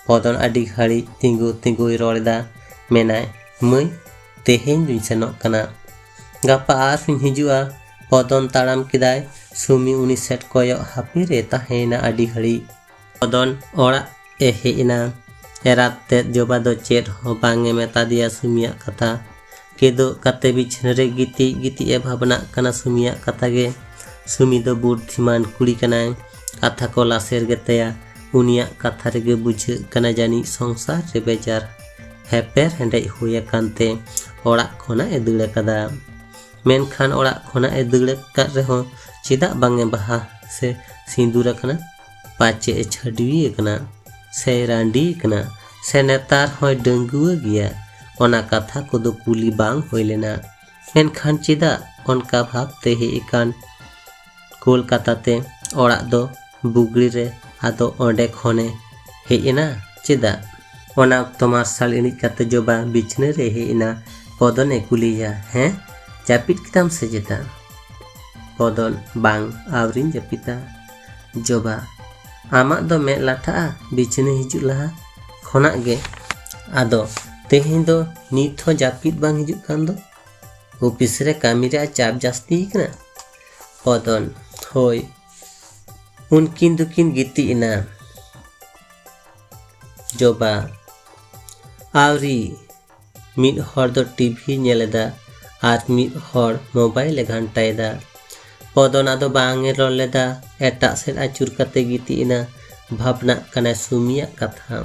ᱯᱚᱫᱚᱱ ᱟᱹᱰᱤ ᱜᱷᱟᱹᱲᱤᱡ ᱛᱤᱸᱜᱩ ᱛᱤᱸᱜᱩᱭ ᱨᱚᱲ ᱮᱫᱟ᱾ ᱢᱮᱱᱟᱭ, "ᱢᱟᱹᱭ, ᱛᱮᱦᱮᱧ ᱫᱩᱧ ᱥᱮᱱᱚᱜ ᱠᱟᱱᱟ, ᱜᱟᱯᱟ ᱟᱨᱦᱚᱸᱧ ᱦᱤᱡᱩᱜᱼᱟ᱾" ᱯᱚᱫᱚᱱ ᱛᱟᱲᱟᱢ ᱠᱮᱫᱟᱭ᱾ ᱥᱩᱢᱤ ᱩᱱᱤ ᱥᱮᱫ ᱠᱚᱭᱚᱜ ᱦᱟᱹᱯᱤᱨ ᱮ ᱛᱟᱦᱮᱸᱭᱮᱱᱟ ᱟᱹᱰᱤ ᱜᱷᱟᱹᱲᱤᱡ᱾ ᱯᱚᱫᱚᱱ ᱚᱲᱟᱜ ᱮ ᱦᱮᱡ ᱮᱱᱟ᱾ ᱮᱨᱟᱛ ᱛᱮᱫ ᱡᱚᱵᱟ ᱫᱚ ᱪᱮᱫ ᱦᱚᱸ ᱵᱟᱝ ᱮ ᱢᱮᱛᱟ ᱫᱮᱭᱟ ᱥᱩᱢᱤᱭᱟᱜ ᱠᱟᱛᱷᱟ᱾ ᱠᱮᱫᱚᱜ ᱠᱟᱛᱮ ᱵᱤᱪᱷᱱᱟᱹ ᱨᱮ ᱜᱤᱛᱤᱡ ᱜᱤᱛᱤᱡ ᱮ ᱵᱷᱟᱵᱽᱱᱟᱜ ᱠᱟᱱᱟ ᱥᱩᱢᱤᱭᱟᱜ ᱠᱟᱛᱷᱟ ᱜᱮ᱾ ᱥᱩᱢᱤ ᱫᱚ ᱵᱩᱫᱽᱫᱷᱤᱢᱟᱱ ᱠᱩᱲᱤ ᱠᱟᱱᱟᱭ, ᱠᱟᱛᱷᱟ ᱠᱚ ᱞᱟᱥᱮᱨ ᱜᱮᱛᱟᱭᱟ᱾ ᱩᱱᱤᱭᱟᱜ ᱠᱟᱛᱷᱟ ᱨᱮᱜᱮ ᱵᱩᱡᱷᱟᱹᱜ ᱠᱟᱱᱟ ᱡᱟᱹᱱᱤᱡ ᱥᱚᱝᱥᱟᱨ ᱨᱮ ᱵᱮᱡᱟᱨ ᱦᱮᱯᱮᱨ ᱦᱮᱸᱰᱮᱡ ᱦᱩᱭ ᱟᱠᱟᱱ ᱛᱮ ᱚᱲᱟᱜ ᱠᱷᱚᱱᱟᱜ ᱮ ᱫᱟᱹᱲ ᱟᱠᱟᱫᱟ᱾ ᱢᱮᱱᱠᱷᱟᱱ ᱚᱲᱟᱜ ᱠᱷᱚᱱᱟᱜ ᱮ ᱫᱟᱹᱲ ᱟᱠᱟᱫ ᱨᱮᱦᱚᱸ ᱪᱮᱫᱟᱜ ᱵᱟᱝ ᱮ ᱵᱟᱦᱟ ᱥᱮ ᱥᱤᱸᱫᱩᱨ ᱟᱠᱟᱱᱟ? ᱯᱟᱪᱮ ᱮ ᱪᱷᱟᱹᱰᱣᱤ ᱟᱠᱟᱱᱟ ᱥᱮ ᱨᱟᱺᱰᱤ ᱟᱠᱟᱱᱟ ᱥᱮ ᱱᱮᱛᱟᱨ ᱦᱚᱸᱭ ᱰᱟᱺᱜᱩᱣᱟᱹ ᱜᱮᱭᱟ? ᱚᱱᱟ ᱠᱟᱛᱷᱟ ᱠᱚᱫᱚ ᱠᱩᱞᱤ ᱵᱟᱝ ᱦᱩᱭ ᱞᱮᱱᱟ᱾ ᱢᱮᱱᱠᱷᱟᱱ ᱪᱮᱫᱟᱜ ᱚᱱᱠᱟ ᱵᱷᱟᱵᱽ ᱛᱮ ᱦᱮᱡ ᱟᱠᱟᱱ ᱠᱳᱞᱠᱟᱛᱟ ᱛᱮ ᱚᱲᱟᱜ ᱫᱚ ᱵᱩᱜᱽᱲᱤ ᱨᱮ, ᱟᱫᱚ ᱚᱸᱰᱮ ᱠᱷᱚᱱᱮ ᱦᱮᱡ ᱮᱱᱟ ᱪᱮᱫᱟᱜ? ᱚᱱᱟ ᱚᱠᱛᱚ ᱢᱟᱨᱥᱟᱞ ᱤᱬᱤᱡ ᱠᱟᱛᱮ ᱡᱚᱵᱟ ᱵᱤᱪᱷᱱᱟᱹ ᱨᱮ ᱦᱮᱡ ᱮᱱᱟ᱾ ᱯᱚᱫᱚᱱ ᱮ ᱠᱩᱞᱤᱭᱮᱭᱟ, "ᱦᱮᱸ, ᱡᱟᱹᱯᱤᱫ ᱠᱮᱫᱟᱢ ᱥᱮ ᱪᱮᱛᱟ?" ᱯᱚᱫᱚᱱ, "ᱵᱟᱝ, ᱟᱹᱣᱨᱤᱧ ᱡᱟᱹᱯᱤᱫᱟ᱾" ᱡᱚᱵᱟ, "ᱟᱢᱟᱜ ᱫᱚ ᱢᱮᱫ ᱞᱟᱴᱷᱟᱜᱼᱟ ᱵᱤᱪᱷᱱᱟᱹ ᱦᱤᱡᱩᱜ ᱞᱟᱦᱟ ᱠᱷᱚᱱᱟᱜ ᱜᱮ, ᱟᱫᱚ ᱛᱮᱦᱮᱧ ᱫᱚ ᱱᱤᱛ ᱦᱚᱸ ᱡᱟᱹᱯᱤᱫ ᱵᱟᱝ ᱦᱤᱡᱩᱜ ᱠᱟᱱ ᱫᱚ? ᱚᱯᱷᱤᱥ ᱨᱮ ᱠᱟᱹᱢᱤ ᱨᱮᱭᱟᱜ ᱪᱟᱯ ᱡᱟᱹᱥᱛᱤ ᱟᱠᱟᱱᱟ?" ᱯᱚᱫᱚᱱ, "ᱦᱳᱭ, ᱩᱱᱠᱤᱱ ᱫᱚᱠᱤᱱ ᱜᱤᱛᱤᱡ ᱮᱱᱟ᱾" ᱡᱚᱵᱟ, "ᱟᱹᱣᱨᱤ, ᱢᱤᱫ ᱦᱚᱲ ᱫᱚ ᱴᱤᱵᱷᱤ ᱧᱮᱞ ᱮᱫᱟ ᱟᱨ ᱢᱤᱫ ᱦᱚᱲ ᱢᱳᱵᱟᱭᱤᱞ ᱮ ᱜᱷᱟᱱᱴᱟᱭᱮᱫᱟ᱾" ᱯᱚᱫᱚᱱ ᱟᱫᱚ ᱵᱟᱝ ᱮ ᱨᱚᱲ ᱞᱮᱫᱟ, ᱮᱴᱟᱜ ᱥᱮᱫ ᱟᱹᱪᱩᱨ ᱠᱟᱛᱮ ᱜᱤᱛᱤᱡ ᱮᱱᱟ, ᱵᱷᱟᱵᱽᱱᱟᱜ ᱠᱟᱱᱟᱭ ᱥᱩᱢᱤᱭᱟᱜ ᱠᱟᱛᱷᱟ᱾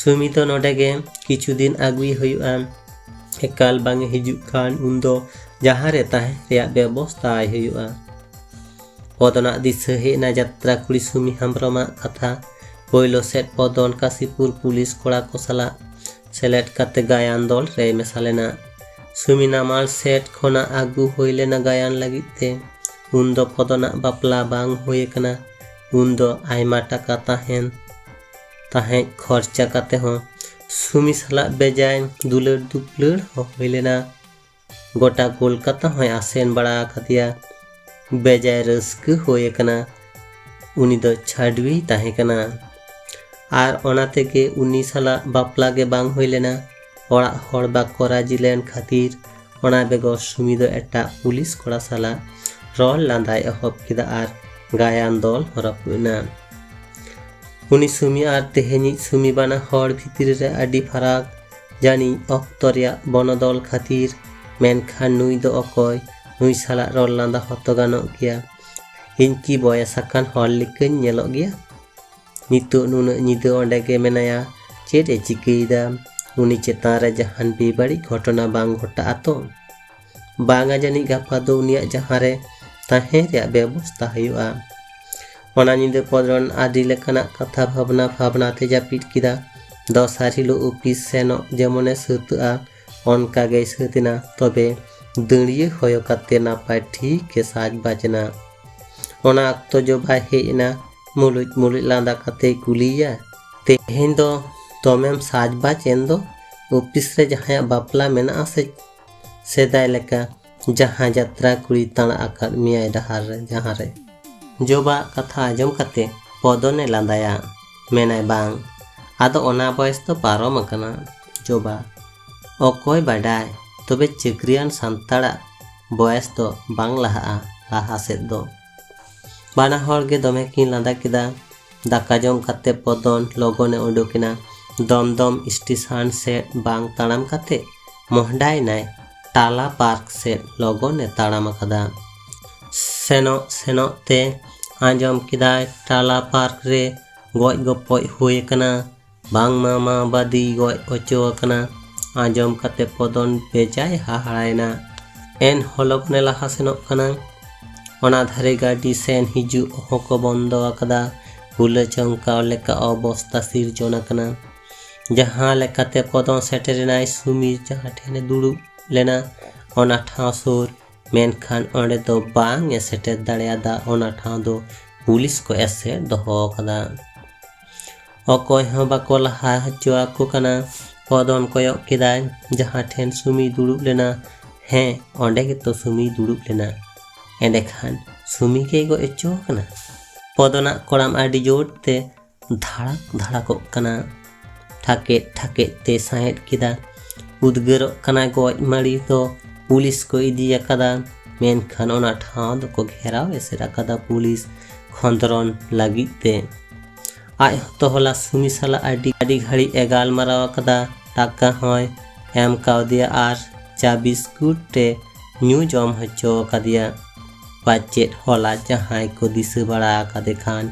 ᱥᱩᱢᱤ ᱫᱚ ᱱᱚᱰᱮ ᱜᱮ ᱠᱤᱪᱷᱩ ᱫᱤᱱ ᱟᱹᱜᱩᱭᱮ ᱦᱩᱭᱩᱜᱼᱟ᱾ ᱮᱠᱟᱞ ᱵᱟᱝ ᱮ ᱦᱤᱡᱩᱜ ᱠᱷᱟᱱ ᱩᱱᱫᱚ ᱡᱟᱦᱟᱸ ᱨᱮ ᱛᱟᱦᱮᱸ ᱨᱮᱭᱟᱜ ᱵᱮᱵᱚᱥᱛᱷᱟ ᱟᱭ ᱦᱩᱭᱩᱜᱼᱟ᱾ ᱯᱚᱫᱚᱱᱟᱜ ᱫᱤᱥᱟᱹ ᱦᱮᱡ ᱮᱱᱟ ᱡᱟᱛᱨᱟ ᱠᱩᱲᱤ ᱥᱩᱢᱤ ᱦᱮᱢᱵᱨᱚᱢᱟᱜ ᱠᱟᱛᱷᱟ᱾ ᱯᱳᱭᱞᱳ ᱥᱮᱫ ᱯᱚᱫᱚᱱ ᱠᱟᱥᱤᱯᱩᱨ ᱯᱩᱞᱤᱥ ᱠᱚᱲᱟ ᱠᱚ ᱥᱟᱞᱟᱜ ᱥᱮᱞᱮᱫ ᱠᱟᱛᱮ ᱜᱟᱭᱟᱱ ᱫᱚᱞ ᱨᱮᱭ ᱢᱮᱥᱟ ᱞᱮᱱᱟ᱾ ᱥᱩᱢᱤ ᱱᱟᱢᱟᱞ ᱥᱮᱫ ᱠᱷᱚᱱᱟᱜ ᱟᱹᱜᱩ ᱦᱩᱭ ᱞᱮᱱᱟ ᱜᱟᱭᱟᱱ ᱞᱟᱹᱜᱤᱫ ᱛᱮ᱾ ᱩᱱᱫᱚ ᱯᱚᱫᱚᱱᱟᱜ ᱵᱟᱯᱞᱟ ᱵᱟᱝ ᱦᱩᱭ ᱟᱠᱟᱱᱟ᱾ ᱩᱱᱫᱚ ᱟᱭᱢᱟ ᱴᱟᱠᱟ ᱛᱟᱦᱮᱱ ᱛᱟᱦᱮᱸᱫ ᱠᱷᱚᱨᱪᱟ ᱠᱟᱛᱮ ᱦᱚᱸ ᱥᱩᱢᱤ ᱥᱟᱞᱟᱜ ᱵᱮᱡᱟᱭ ᱫᱩᱞᱟᱹᱲ ᱫᱩᱯᱞᱟᱹᱲ ᱦᱚᱸ ᱦᱩᱭ ᱞᱮᱱᱟ᱾ ᱜᱚᱴᱟ ᱠᱳᱞᱠᱟᱛᱟ ᱦᱚᱸᱭ ᱟᱥᱮᱱ ᱵᱟᱲᱟ ᱟᱠᱟᱫᱮᱭᱟ᱾ ᱵᱮᱡᱟᱭ ᱨᱟᱹᱥᱠᱟᱹ ᱦᱩᱭ ᱟᱠᱟᱱᱟ᱾ ᱩᱱᱤ ᱫᱚ ᱪᱷᱟᱹᱰᱣᱤᱭ ᱛᱟᱦᱮᱸ ᱠᱟᱱᱟ᱾ ᱟᱨ ᱚᱱᱟ ᱛᱮᱜᱮ ᱩᱱᱤ ᱥᱟᱞᱟᱜ ᱵᱟᱯᱞᱟ ᱜᱮ ᱵᱟᱝ ᱦᱩᱭ ᱞᱮᱱᱟ᱾ ᱚᱲᱟᱜ ᱦᱚᱲ ᱵᱟᱠᱚ ᱨᱟᱹᱡᱤ ᱞᱮᱱ ᱠᱷᱟᱹᱛᱤᱨ᱾ ᱚᱱᱟ ᱵᱮᱜᱚᱨ ᱥᱩᱢᱤ ᱫᱚ ᱮᱴᱟᱜ ᱯᱩᱞᱤᱥ ᱠᱚᱲᱟ ᱥᱟᱞᱟᱜ ᱨᱚᱲ ᱞᱟᱸᱫᱟᱭ ᱮᱦᱚᱵ ᱠᱮᱫᱟ ᱟᱨ ᱜᱟᱭᱟᱱ ᱫᱚᱞ ᱦᱚᱸ ᱨᱟᱹᱯᱩᱫ ᱮᱱᱟ᱾ ᱩᱱᱤ ᱥᱩᱢᱤ ᱟᱨ ᱛᱮᱦᱮᱧᱤᱡ ᱥᱩᱢᱤ ᱵᱟᱱᱟ ᱦᱚᱲ ᱵᱷᱤᱛᱨᱤ ᱨᱮ ᱟᱹᱰᱤ ᱯᱷᱟᱨᱟᱠ᱾ ᱡᱟᱹᱱᱤᱡ ᱚᱠᱛᱚ ᱨᱮᱭᱟᱜ ᱵᱚᱱᱚᱫᱚᱞ ᱠᱷᱟᱹᱛᱤᱨ᱾ ᱢᱮᱱᱠᱷᱟᱱ ᱱᱩᱭ ᱫᱚ ᱚᱠᱚᱭ? ᱱᱩᱭ ᱥᱟᱞᱟᱜ ᱨᱚᱲ ᱞᱟᱸᱫᱟ ᱦᱚᱸᱛᱚ ᱜᱟᱱᱚᱜ ᱜᱮᱭᱟ᱾ ᱤᱧ ᱠᱤ ᱵᱚᱭᱮᱥ ᱟᱠᱟᱱ ᱦᱚᱲ ᱞᱮᱠᱟᱧ ᱧᱮᱞᱚᱜ ᱜᱮᱭᱟ? ᱱᱤᱛᱚᱜ ᱱᱩᱱᱟᱹᱜ ᱧᱤᱫᱟᱹ ᱚᱸᱰᱮ ᱜᱮ ᱢᱮᱱᱟᱭᱟ᱾ ᱪᱮᱫ ᱮ ᱪᱤᱠᱟᱹᱭᱮᱫᱟ? ᱩᱱᱤ ᱪᱮᱛᱟᱱ ᱨᱮ ᱡᱟᱦᱟᱱ ᱵᱮᱵᱟᱹᱲᱤᱡ ᱜᱷᱚᱴᱚᱱᱟ ᱵᱟᱝ ᱜᱷᱚᱴᱟᱜᱼᱟ ᱛᱚ? ᱵᱟᱝᱟ, ᱡᱟᱹᱱᱤᱡ ᱜᱟᱯᱟ ᱫᱚ ᱩᱱᱤᱭᱟᱜ ᱡᱟᱦᱟᱸ ᱨᱮ ᱛᱟᱦᱮᱸ ᱨᱮᱭᱟᱜ ᱵᱮᱵᱚᱥᱛᱟ ᱦᱩᱭᱩᱜᱼᱟ᱾ ᱚᱱᱟ ᱧᱤᱫᱟᱹ ᱯᱚᱫᱚᱱ ᱟᱹᱰᱤ ᱞᱮᱠᱟᱱᱟᱜ ᱠᱟᱛᱷᱟ ᱵᱷᱟᱵᱽᱱᱟ ᱵᱷᱟᱵᱽᱱᱟ ᱛᱮ ᱡᱟᱹᱯᱤᱫ ᱠᱮᱫᱟ᱾ ᱫᱚᱥᱟᱨ ᱦᱤᱞᱳᱜ ᱚᱯᱷᱤᱥ ᱥᱮᱱᱚᱜ ᱡᱮᱢᱚᱱᱮ ᱥᱟᱹᱛᱟᱹᱜᱼᱟ, ᱚᱱᱠᱟ ᱜᱮᱭ ᱥᱟᱹᱛ ᱮᱱᱟ᱾ ᱛᱚᱵᱮ ᱫᱟᱹᱲᱭᱟᱹ ᱦᱚᱭᱚ ᱠᱟᱛᱮ ᱱᱟᱯᱟᱭ ᱴᱷᱤᱠ ᱮ ᱥᱟᱡᱽ ᱵᱟᱡᱽ ᱮᱱᱟ᱾ ᱚᱱᱟ ᱚᱠᱛᱚ ᱡᱚᱵᱟᱭ ᱦᱮᱡ ᱮᱱᱟ᱾ ᱢᱩᱞᱩᱡ ᱢᱩᱞᱩᱡ ᱞᱟᱸᱫᱟ ᱠᱟᱛᱮᱭ ᱠᱩᱞᱤᱭᱮᱭᱟ, "ᱛᱮᱦᱮᱧ ᱫᱚ ᱫᱚᱢᱮᱢ ᱥᱟᱡᱽ ᱵᱟᱡᱽ ᱮᱱ ᱫᱚ? ᱚᱯᱷᱤᱥ ᱨᱮ ᱡᱟᱦᱟᱸᱭᱟᱜ ᱵᱟᱯᱞᱟ ᱢᱮᱱᱟᱜᱼᱟ ᱥᱮ ᱥᱮᱫᱟᱭ ᱞᱮᱠᱟ ᱡᱟᱦᱟᱸ ᱡᱟᱛᱨᱟ ᱠᱩᱲᱤ ᱛᱟᱬᱟ ᱟᱠᱟᱫ ᱢᱮᱭᱟᱭ ᱰᱟᱦᱟᱨ ᱨᱮ ᱡᱟᱦᱟᱸ ᱨᱮ?" ᱡᱚᱵᱟᱜ ᱠᱟᱛᱷᱟ ᱟᱸᱡᱚᱢ ᱠᱟᱛᱮ ᱯᱚᱫᱚᱱᱮ ᱞᱟᱸᱫᱟᱭᱟ᱾ ᱢᱮᱱᱟᱭ, "ᱵᱟᱝ, ᱟᱫᱚ ᱚᱱᱟ ᱵᱚᱭᱮᱥ ᱫᱚ ᱯᱟᱨᱚᱢ ᱟᱠᱟᱱᱟ ᱡᱚᱵᱟ᱾ ᱚᱠᱚᱭ ᱵᱟᱰᱟᱭ, ᱛᱚᱵᱮ ᱪᱟᱹᱠᱨᱤᱭᱟᱱ ᱥᱟᱱᱛᱟᱲᱟᱜ ᱵᱚᱭᱮᱥ ᱫᱚ ᱵᱟᱝ ᱞᱟᱦᱟᱜᱼᱟ ᱞᱟᱦᱟ ᱥᱮᱫ ᱫᱚ᱾" ᱵᱟᱱᱟ ᱦᱚᱲ ᱜᱮ ᱫᱚᱢᱮ ᱠᱤᱱ ᱞᱟᱸᱫᱟ ᱠᱮᱫᱟ᱾ ᱫᱟᱠᱟ ᱡᱚᱢ ᱠᱟᱛᱮ ᱯᱚᱫᱚᱱ ᱞᱚᱜᱚᱱᱮ ᱩᱰᱩᱠ ᱮᱱᱟ᱾ ᱫᱚᱢᱫᱚᱢ ᱥᱴᱮᱥᱚᱱ ᱥᱮᱫ ᱵᱟᱝ ᱛᱟᱲᱟᱢ ᱠᱟᱛᱮ ᱢᱚᱦᱰᱟᱭᱮᱱᱟᱭ᱾ ᱴᱟᱞᱟ ᱯᱟᱨᱠ ᱥᱮᱫ ᱞᱚᱜᱚᱱᱮ ᱛᱟᱲᱟᱢ ᱟᱠᱟᱫᱟ᱾ ᱥᱮᱱᱚᱜ ᱥᱮᱱᱚᱜ ᱛᱮ ᱟᱸᱡᱚᱢ ᱠᱮᱫᱟᱭ ᱴᱟᱞᱟ ᱯᱟᱨᱠ ᱨᱮ ᱜᱚᱡ ᱜᱚᱯᱚᱡ ᱦᱩᱭ ᱟᱠᱟᱱᱟ᱾ ᱵᱟᱝᱢᱟ ᱢᱟᱣᱵᱟᱫᱤ ᱜᱚᱡ ᱦᱚᱪᱚ ᱟᱠᱟᱱᱟ᱾ ᱟᱸᱡᱚᱢ ᱠᱟᱛᱮ ᱯᱚᱫᱚᱱ ᱵᱮᱡᱟᱭ ᱦᱟᱦᱟᱲᱟᱭᱮᱱᱟ᱾ ᱮᱱᱦᱚᱸ ᱞᱚᱜᱚᱱᱮ ᱞᱟᱦᱟ ᱥᱮᱱᱚᱜ ᱠᱟᱱᱟ᱾ ᱚᱱᱟ ᱫᱷᱟᱨᱮ ᱜᱟᱹᱰᱤ ᱥᱮᱱ ᱦᱤᱡᱩᱜ ᱦᱚᱸᱠᱚ ᱵᱚᱱᱫᱚ ᱟᱠᱟᱫᱟ᱾ ᱦᱩᱞᱟᱹ ᱪᱚᱢᱠᱟᱣ ᱞᱮᱠᱟ ᱚᱵᱚᱥᱛᱟ ᱥᱤᱨᱡᱚᱱ ᱟᱠᱟᱱᱟ᱾ ᱡᱟᱦᱟᱸ ᱞᱮᱠᱟᱛᱮ ᱯᱚᱫᱚᱱ ᱥᱮᱴᱮᱨᱮᱱᱟᱭ ᱥᱩᱢᱤᱨ ᱡᱟᱦᱟᱸ ᱴᱷᱮᱱᱮ ᱫᱩᱲᱩᱵ ᱞᱮᱱᱟ, ᱚᱱᱟ ᱴᱷᱟᱶ ᱥᱩᱨ᱾ ᱢᱮᱱᱠᱷᱟᱱ ᱚᱸᱰᱮ ᱫᱚ ᱵᱟᱝ ᱮ ᱥᱮᱴᱮᱨ ᱫᱟᱲᱮᱭᱟᱫᱟ᱾ ᱚᱱᱟ ᱴᱷᱟᱶ ᱫᱚ ᱯᱩᱞᱤᱥ ᱠᱚ ᱮᱥᱮᱫ ᱫᱚᱦᱚ ᱟᱠᱟᱫᱟ᱾ ᱚᱠᱚᱭ ᱦᱚᱸ ᱵᱟᱠᱚ ᱞᱟᱦᱟ ᱦᱚᱪᱚ ᱟᱠᱚ ᱠᱟᱱᱟ᱾ ᱯᱚᱫᱚᱱ ᱠᱚᱭᱚᱜ ᱠᱮᱫᱟᱭ ᱡᱟᱦᱟᱸ ᱴᱷᱮᱱ ᱥᱩᱢᱤ ᱫᱩᱲᱩᱵ ᱞᱮᱱᱟ᱾ ᱦᱮᱸ, ᱚᱸᱰᱮ ᱜᱮᱛᱚ ᱥᱩᱢᱤ ᱫᱩᱲᱩᱵ ᱞᱮᱱᱟ᱾ ᱮᱸᱰᱮᱠᱷᱟᱱ ᱥᱩᱢᱤ ᱜᱮᱭ ᱜᱚᱡ ᱦᱚᱪᱚ ᱟᱠᱟᱱᱟ? ᱯᱚᱫᱚᱱᱟᱜ ᱠᱚᱲᱟᱢ ᱟᱹᱰᱤ ᱡᱳᱨ ᱛᱮ ᱫᱷᱟᱲᱟᱠ ᱫᱷᱟᱲᱟᱠᱚᱜ ᱠᱟᱱᱟ᱾ ᱴᱷᱟᱠᱮᱫ ᱴᱷᱟᱠᱮᱫ ᱛᱮ ᱥᱟᱸᱦᱮᱫ ᱠᱮᱫᱟ᱾ ᱩᱫᱽᱜᱟᱹᱨᱚᱜ ᱠᱟᱱᱟ᱾ ᱜᱚᱡ ᱢᱟᱹᱲᱤ ᱫᱚ ᱯᱩᱞᱤᱥ ᱠᱚ ᱤᱫᱤ ᱟᱠᱟᱫᱟ᱾ ᱢᱮᱱᱠᱷᱟᱱ ᱚᱱᱟ ᱴᱷᱟᱶ ᱫᱚᱠᱚ ᱜᱷᱮᱨᱟᱣ ᱮᱥᱮᱫ ᱟᱠᱟᱫᱟ ᱯᱩᱞᱤᱥ ᱠᱷᱚᱸᱫᱽᱨᱚᱱ ᱞᱟᱹᱜᱤᱫ ᱛᱮ᱾ ᱟᱡ ᱦᱚᱸᱛᱚ ᱦᱚᱞᱟ ᱥᱩᱢᱤ ᱥᱟᱞᱟᱜ ᱟᱹᱰᱤ, ᱟᱹᱰᱤ ᱜᱷᱟᱹᱲᱤᱡ ᱮ ᱜᱟᱞᱢᱟᱨᱟᱣ ᱟᱠᱟᱫᱟ᱾ ᱴᱟᱠᱟ ᱦᱚᱸᱭ ᱮᱢ ᱠᱟᱣᱫᱮᱭᱟ ᱟᱨ ᱪᱟ ᱵᱤᱥᱠᱩᱴ ᱛᱮ ᱧᱩ ᱡᱚᱢ ᱦᱚᱪᱚ ᱟᱠᱟᱫᱮᱭᱟ᱾ ᱯᱟᱪᱮᱫ ᱦᱚᱞᱟ ᱡᱟᱦᱟᱸᱭ ᱠᱚ ᱫᱤᱥᱟᱹ ᱵᱟᱲᱟ ᱟᱠᱟᱫᱮ ᱠᱷᱟᱱ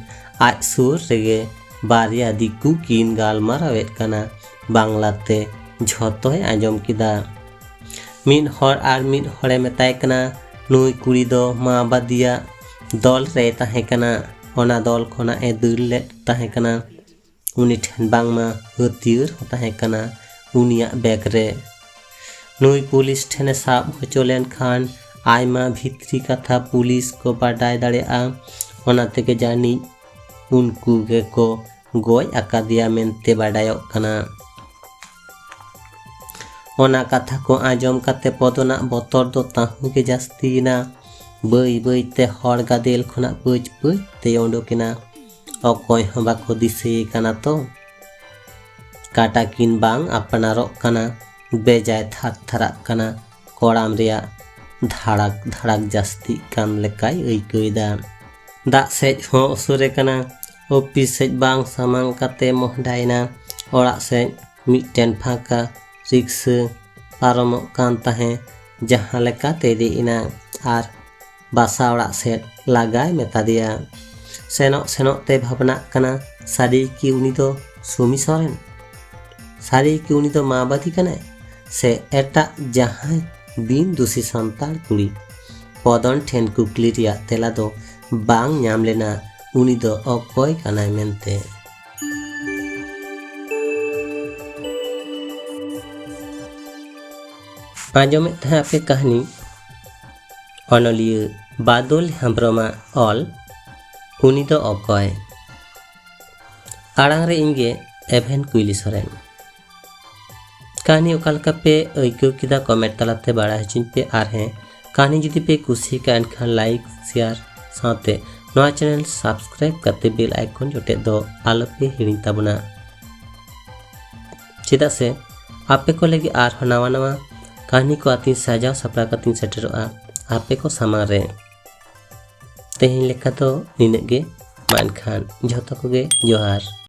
ᱟᱡ ᱥᱩᱨ ᱨᱮᱜᱮ ᱵᱟᱨᱭᱟ ᱫᱤᱠᱩ ᱠᱤᱱ ᱜᱟᱞᱢᱟᱨᱟᱣᱮᱫ ᱠᱟᱱᱟ᱾ ᱵᱟᱝᱞᱟᱛᱮ ᱡᱷᱚᱛᱚᱭ ᱟᱸᱡᱚᱢ ᱠᱮᱫᱟ᱾ ᱢᱤᱫ ᱦᱚᱲ ᱟᱨ ᱢᱤᱫ ᱦᱚᱲᱮ ᱢᱮᱛᱟᱭ ᱠᱟᱱᱟ, "ᱱᱩᱭ ᱠᱩᱲᱤ ᱫᱚ ᱢᱟᱣᱵᱟᱫᱤᱭᱟᱜ ᱫᱚᱞ ᱨᱮᱭ ᱛᱟᱦᱮᱸ ᱠᱟᱱᱟ, ᱚᱱᱟ ᱫᱚᱞ ᱠᱷᱚᱱᱟᱜ ᱮ ᱫᱟᱹᱲ ᱞᱮᱫ ᱛᱟᱦᱮᱸ ᱠᱟᱱᱟ᱾ ᱩᱱᱤ ᱴᱷᱮᱱ ᱵᱟᱝᱢᱟ ᱦᱟᱹᱛᱭᱟᱹᱨ ᱦᱚᱸ ᱛᱟᱦᱮᱸ ᱠᱟᱱᱟ ᱩᱱᱤᱭᱟᱜ ᱵᱮᱜᱽ ᱨᱮ᱾ ᱱᱩᱭ ᱯᱩᱞᱤᱥ ᱴᱷᱮᱱᱮ ᱥᱟᱵ ᱦᱚᱪᱚ ᱞᱮᱱᱠᱷᱟᱱ ᱟᱭᱢᱟ ᱵᱷᱤᱛᱨᱤ ᱠᱟᱛᱷᱟ ᱯᱩᱞᱤᱥ ᱠᱚ ᱵᱟᱰᱟᱭ ᱫᱟᱲᱮᱭᱟᱜᱼᱟ, ᱚᱱᱟ ᱛᱮᱜᱮ ᱡᱟᱹᱱᱤᱡ ᱩᱱᱠᱩ ᱜᱮᱠᱚ ᱜᱚᱡ ᱟᱠᱟᱫᱮᱭᱟ ᱢᱮᱱᱛᱮ ᱵᱟᱰᱟᱭᱚᱜ ᱠᱟᱱᱟ᱾" ᱚᱱᱟ ᱠᱟᱛᱷᱟ ᱠᱚ ᱟᱸᱡᱚᱢ ᱠᱟᱛᱮ ᱯᱚᱫᱚᱱᱟᱜ ᱵᱚᱛᱚᱨ ᱫᱚ ᱛᱟᱹᱦᱩ ᱜᱮ ᱡᱟᱹᱥᱛᱤᱭᱮᱱᱟ᱾ ᱵᱟᱹᱭ ᱵᱟᱹᱭ ᱛᱮ ᱦᱚᱲ ᱜᱟᱫᱮᱞ ᱠᱷᱚᱱᱟᱜ ᱯᱟᱹᱪ ᱯᱟᱹᱪ ᱛᱮ ᱚᱰᱚᱠᱮᱱᱟ᱾ ᱚᱠᱚᱭ ᱦᱚᱸ ᱵᱟᱠᱚ ᱫᱤᱥᱟᱹᱭᱮ ᱠᱟᱱᱟ ᱛᱚ᱾ ᱠᱟᱴᱟ ᱠᱤᱱ ᱵᱟᱝ ᱟᱯᱱᱟᱨᱚᱜ ᱠᱟᱱᱟ᱾ ᱵᱮᱡᱟᱭ ᱛᱷᱟᱨ ᱛᱷᱟᱨᱟᱜ ᱠᱟᱱᱟ᱾ ᱠᱚᱲᱟᱢ ᱨᱮᱭᱟᱜ ᱫᱷᱟᱲᱟᱠ ᱫᱷᱟᱲᱟᱠ ᱡᱟᱹᱥᱛᱤᱜ ᱠᱟᱱ ᱞᱮᱠᱟᱭ ᱟᱹᱭᱠᱟᱹᱣ ᱮᱫᱟ᱾ ᱫᱟᱜ ᱥᱮᱡ ᱦᱚᱸ ᱩᱥᱩᱨᱮ ᱠᱟᱱᱟ᱾ ᱚᱯᱷᱤᱥ ᱥᱮᱡ ᱵᱟᱝ ᱥᱟᱢᱟᱝ ᱠᱟᱛᱮ ᱢᱚᱦᱰᱟᱭᱮᱱᱟ᱾ ᱚᱲᱟᱜ ᱥᱮᱡ ᱢᱤᱫᱴᱮᱱ ᱯᱷᱟᱸᱠᱟ ᱨᱤᱠᱥᱟᱹ ᱯᱟᱨᱚᱢᱚᱜ ᱠᱟᱱ ᱛᱟᱦᱮᱸ᱾ ᱡᱟᱦᱟᱸ ᱞᱮᱠᱟᱛᱮ ᱫᱮᱡ ᱮᱱᱟ ᱟᱨ ᱵᱟᱥᱟ ᱚᱲᱟᱜ ᱥᱮᱫ ᱞᱟᱜᱟᱭ ᱢᱮᱛᱟ ᱫᱮᱭᱟ᱾ ᱥᱮᱱᱚᱜ ᱥᱮᱱᱚᱜ ᱛᱮ ᱵᱷᱟᱵᱽᱱᱟᱜ ᱠᱟᱱᱟ, ᱥᱟᱹᱨᱤ ᱠᱤ ᱩᱱᱤ ᱫᱚ ᱥᱩᱢᱤ ᱥᱚᱨᱮᱱ? ᱥᱟᱹᱨᱤ ᱠᱤ ᱩᱱᱤ ᱫᱚ ᱢᱟᱣᱵᱟᱫᱤ ᱠᱟᱱᱟᱭ? ᱥᱮ ᱮᱴᱟᱜ ᱡᱟᱦᱟᱸᱭ ᱵᱤᱱ ᱫᱩᱥᱤ ᱥᱟᱱᱛᱟᱲ ᱠᱩᱲᱤ ᱯᱚᱫᱚᱱ ᱴᱷᱮᱱ ᱠᱩᱠᱞᱤ ᱨᱮᱭᱟᱜ ᱛᱮᱞᱟ ᱫᱚ ᱵᱟᱝ ᱧᱟᱢ ᱞᱮᱱᱟ, ᱩᱱᱤ ᱫᱚ ᱚᱠᱚᱭ ᱠᱟᱱᱟᱭ ᱢᱮᱱᱛᱮ᱾ ᱟᱸᱡᱚᱢᱮᱫ ᱛᱟᱦᱮᱸ ᱟᱯᱮ ᱠᱟᱹᱦᱱᱤ ᱚᱱᱚᱞᱤᱭᱟᱹ ᱵᱟᱫᱚᱞ ᱦᱮᱢᱵᱽᱨᱚᱢᱟᱜ ᱚᱞ ᱩᱱᱤ ᱫᱚ ᱚᱠᱚᱭ? ᱟᱲᱟᱝ ᱨᱮ ᱤᱧ ᱜᱮ ᱮᱵᱷᱮᱱ ᱠᱩᱭᱞᱤ ᱥᱚᱨᱮᱱ᱾ ᱠᱟᱹᱦᱱᱤ ᱚᱠᱟ ᱞᱮᱠᱟ ᱯᱮ ᱟᱹᱭᱠᱟᱹᱣ ᱠᱮᱫᱟ, ᱠᱚᱢᱮᱱᱴ ᱛᱟᱞᱟᱛᱮ ᱵᱟᱲᱟᱭ ᱦᱚᱪᱚᱧ ᱯᱮ᱾ ᱟᱨ ᱦᱮᱸ, ᱠᱟᱹᱦᱱᱤ ᱡᱩᱫᱤ ᱯᱮ ᱠᱩᱥᱤᱭᱟᱠᱟᱫᱼᱟ, ᱮᱱᱠᱷᱟᱱ ᱞᱟᱭᱤᱠ, ᱥᱮᱭᱟᱨ ᱥᱟᱶᱛᱮ ᱱᱚᱣᱟ ᱪᱮᱱᱮᱞ ᱥᱟᱵᱥᱠᱨᱟᱭᱤᱵ ᱠᱟᱛᱮ ᱵᱮᱞ ᱟᱭᱠᱚᱱ ᱡᱚᱴᱮᱫ ᱫᱚ ᱟᱞᱚ ᱯᱮ ᱦᱤᱲᱤᱧ ᱛᱟᱵᱚᱱᱟ᱾ ᱪᱮᱫᱟᱜ ᱥᱮ ᱟᱯᱮ ᱠᱚ ᱞᱟᱹᱜᱤᱫ ᱟᱨᱦᱚᱸ ᱱᱟᱣᱟ ᱱᱟᱣᱟ ᱠᱟᱹᱦᱱᱤ ᱠᱚ ᱟᱛᱤᱧ ᱥᱟᱡᱟᱣ ᱥᱟᱯᱲᱟᱣ ᱠᱟᱛᱮᱧ ᱥᱮᱴᱮᱨᱚᱜᱼᱟ ᱟᱯᱮ ᱠᱚ ᱥᱟᱢᱟᱝ ᱨᱮ᱾ ᱛᱮᱦᱮᱧ ᱞᱮᱠᱟ ᱫᱚ ᱱᱤᱱᱟᱹᱜ ᱜᱮ᱾ ᱢᱟ ᱮᱱᱠᱷᱟᱱ ᱡᱷᱚᱛᱚ ᱠᱚᱜᱮ ᱡᱚᱦᱟᱨ᱾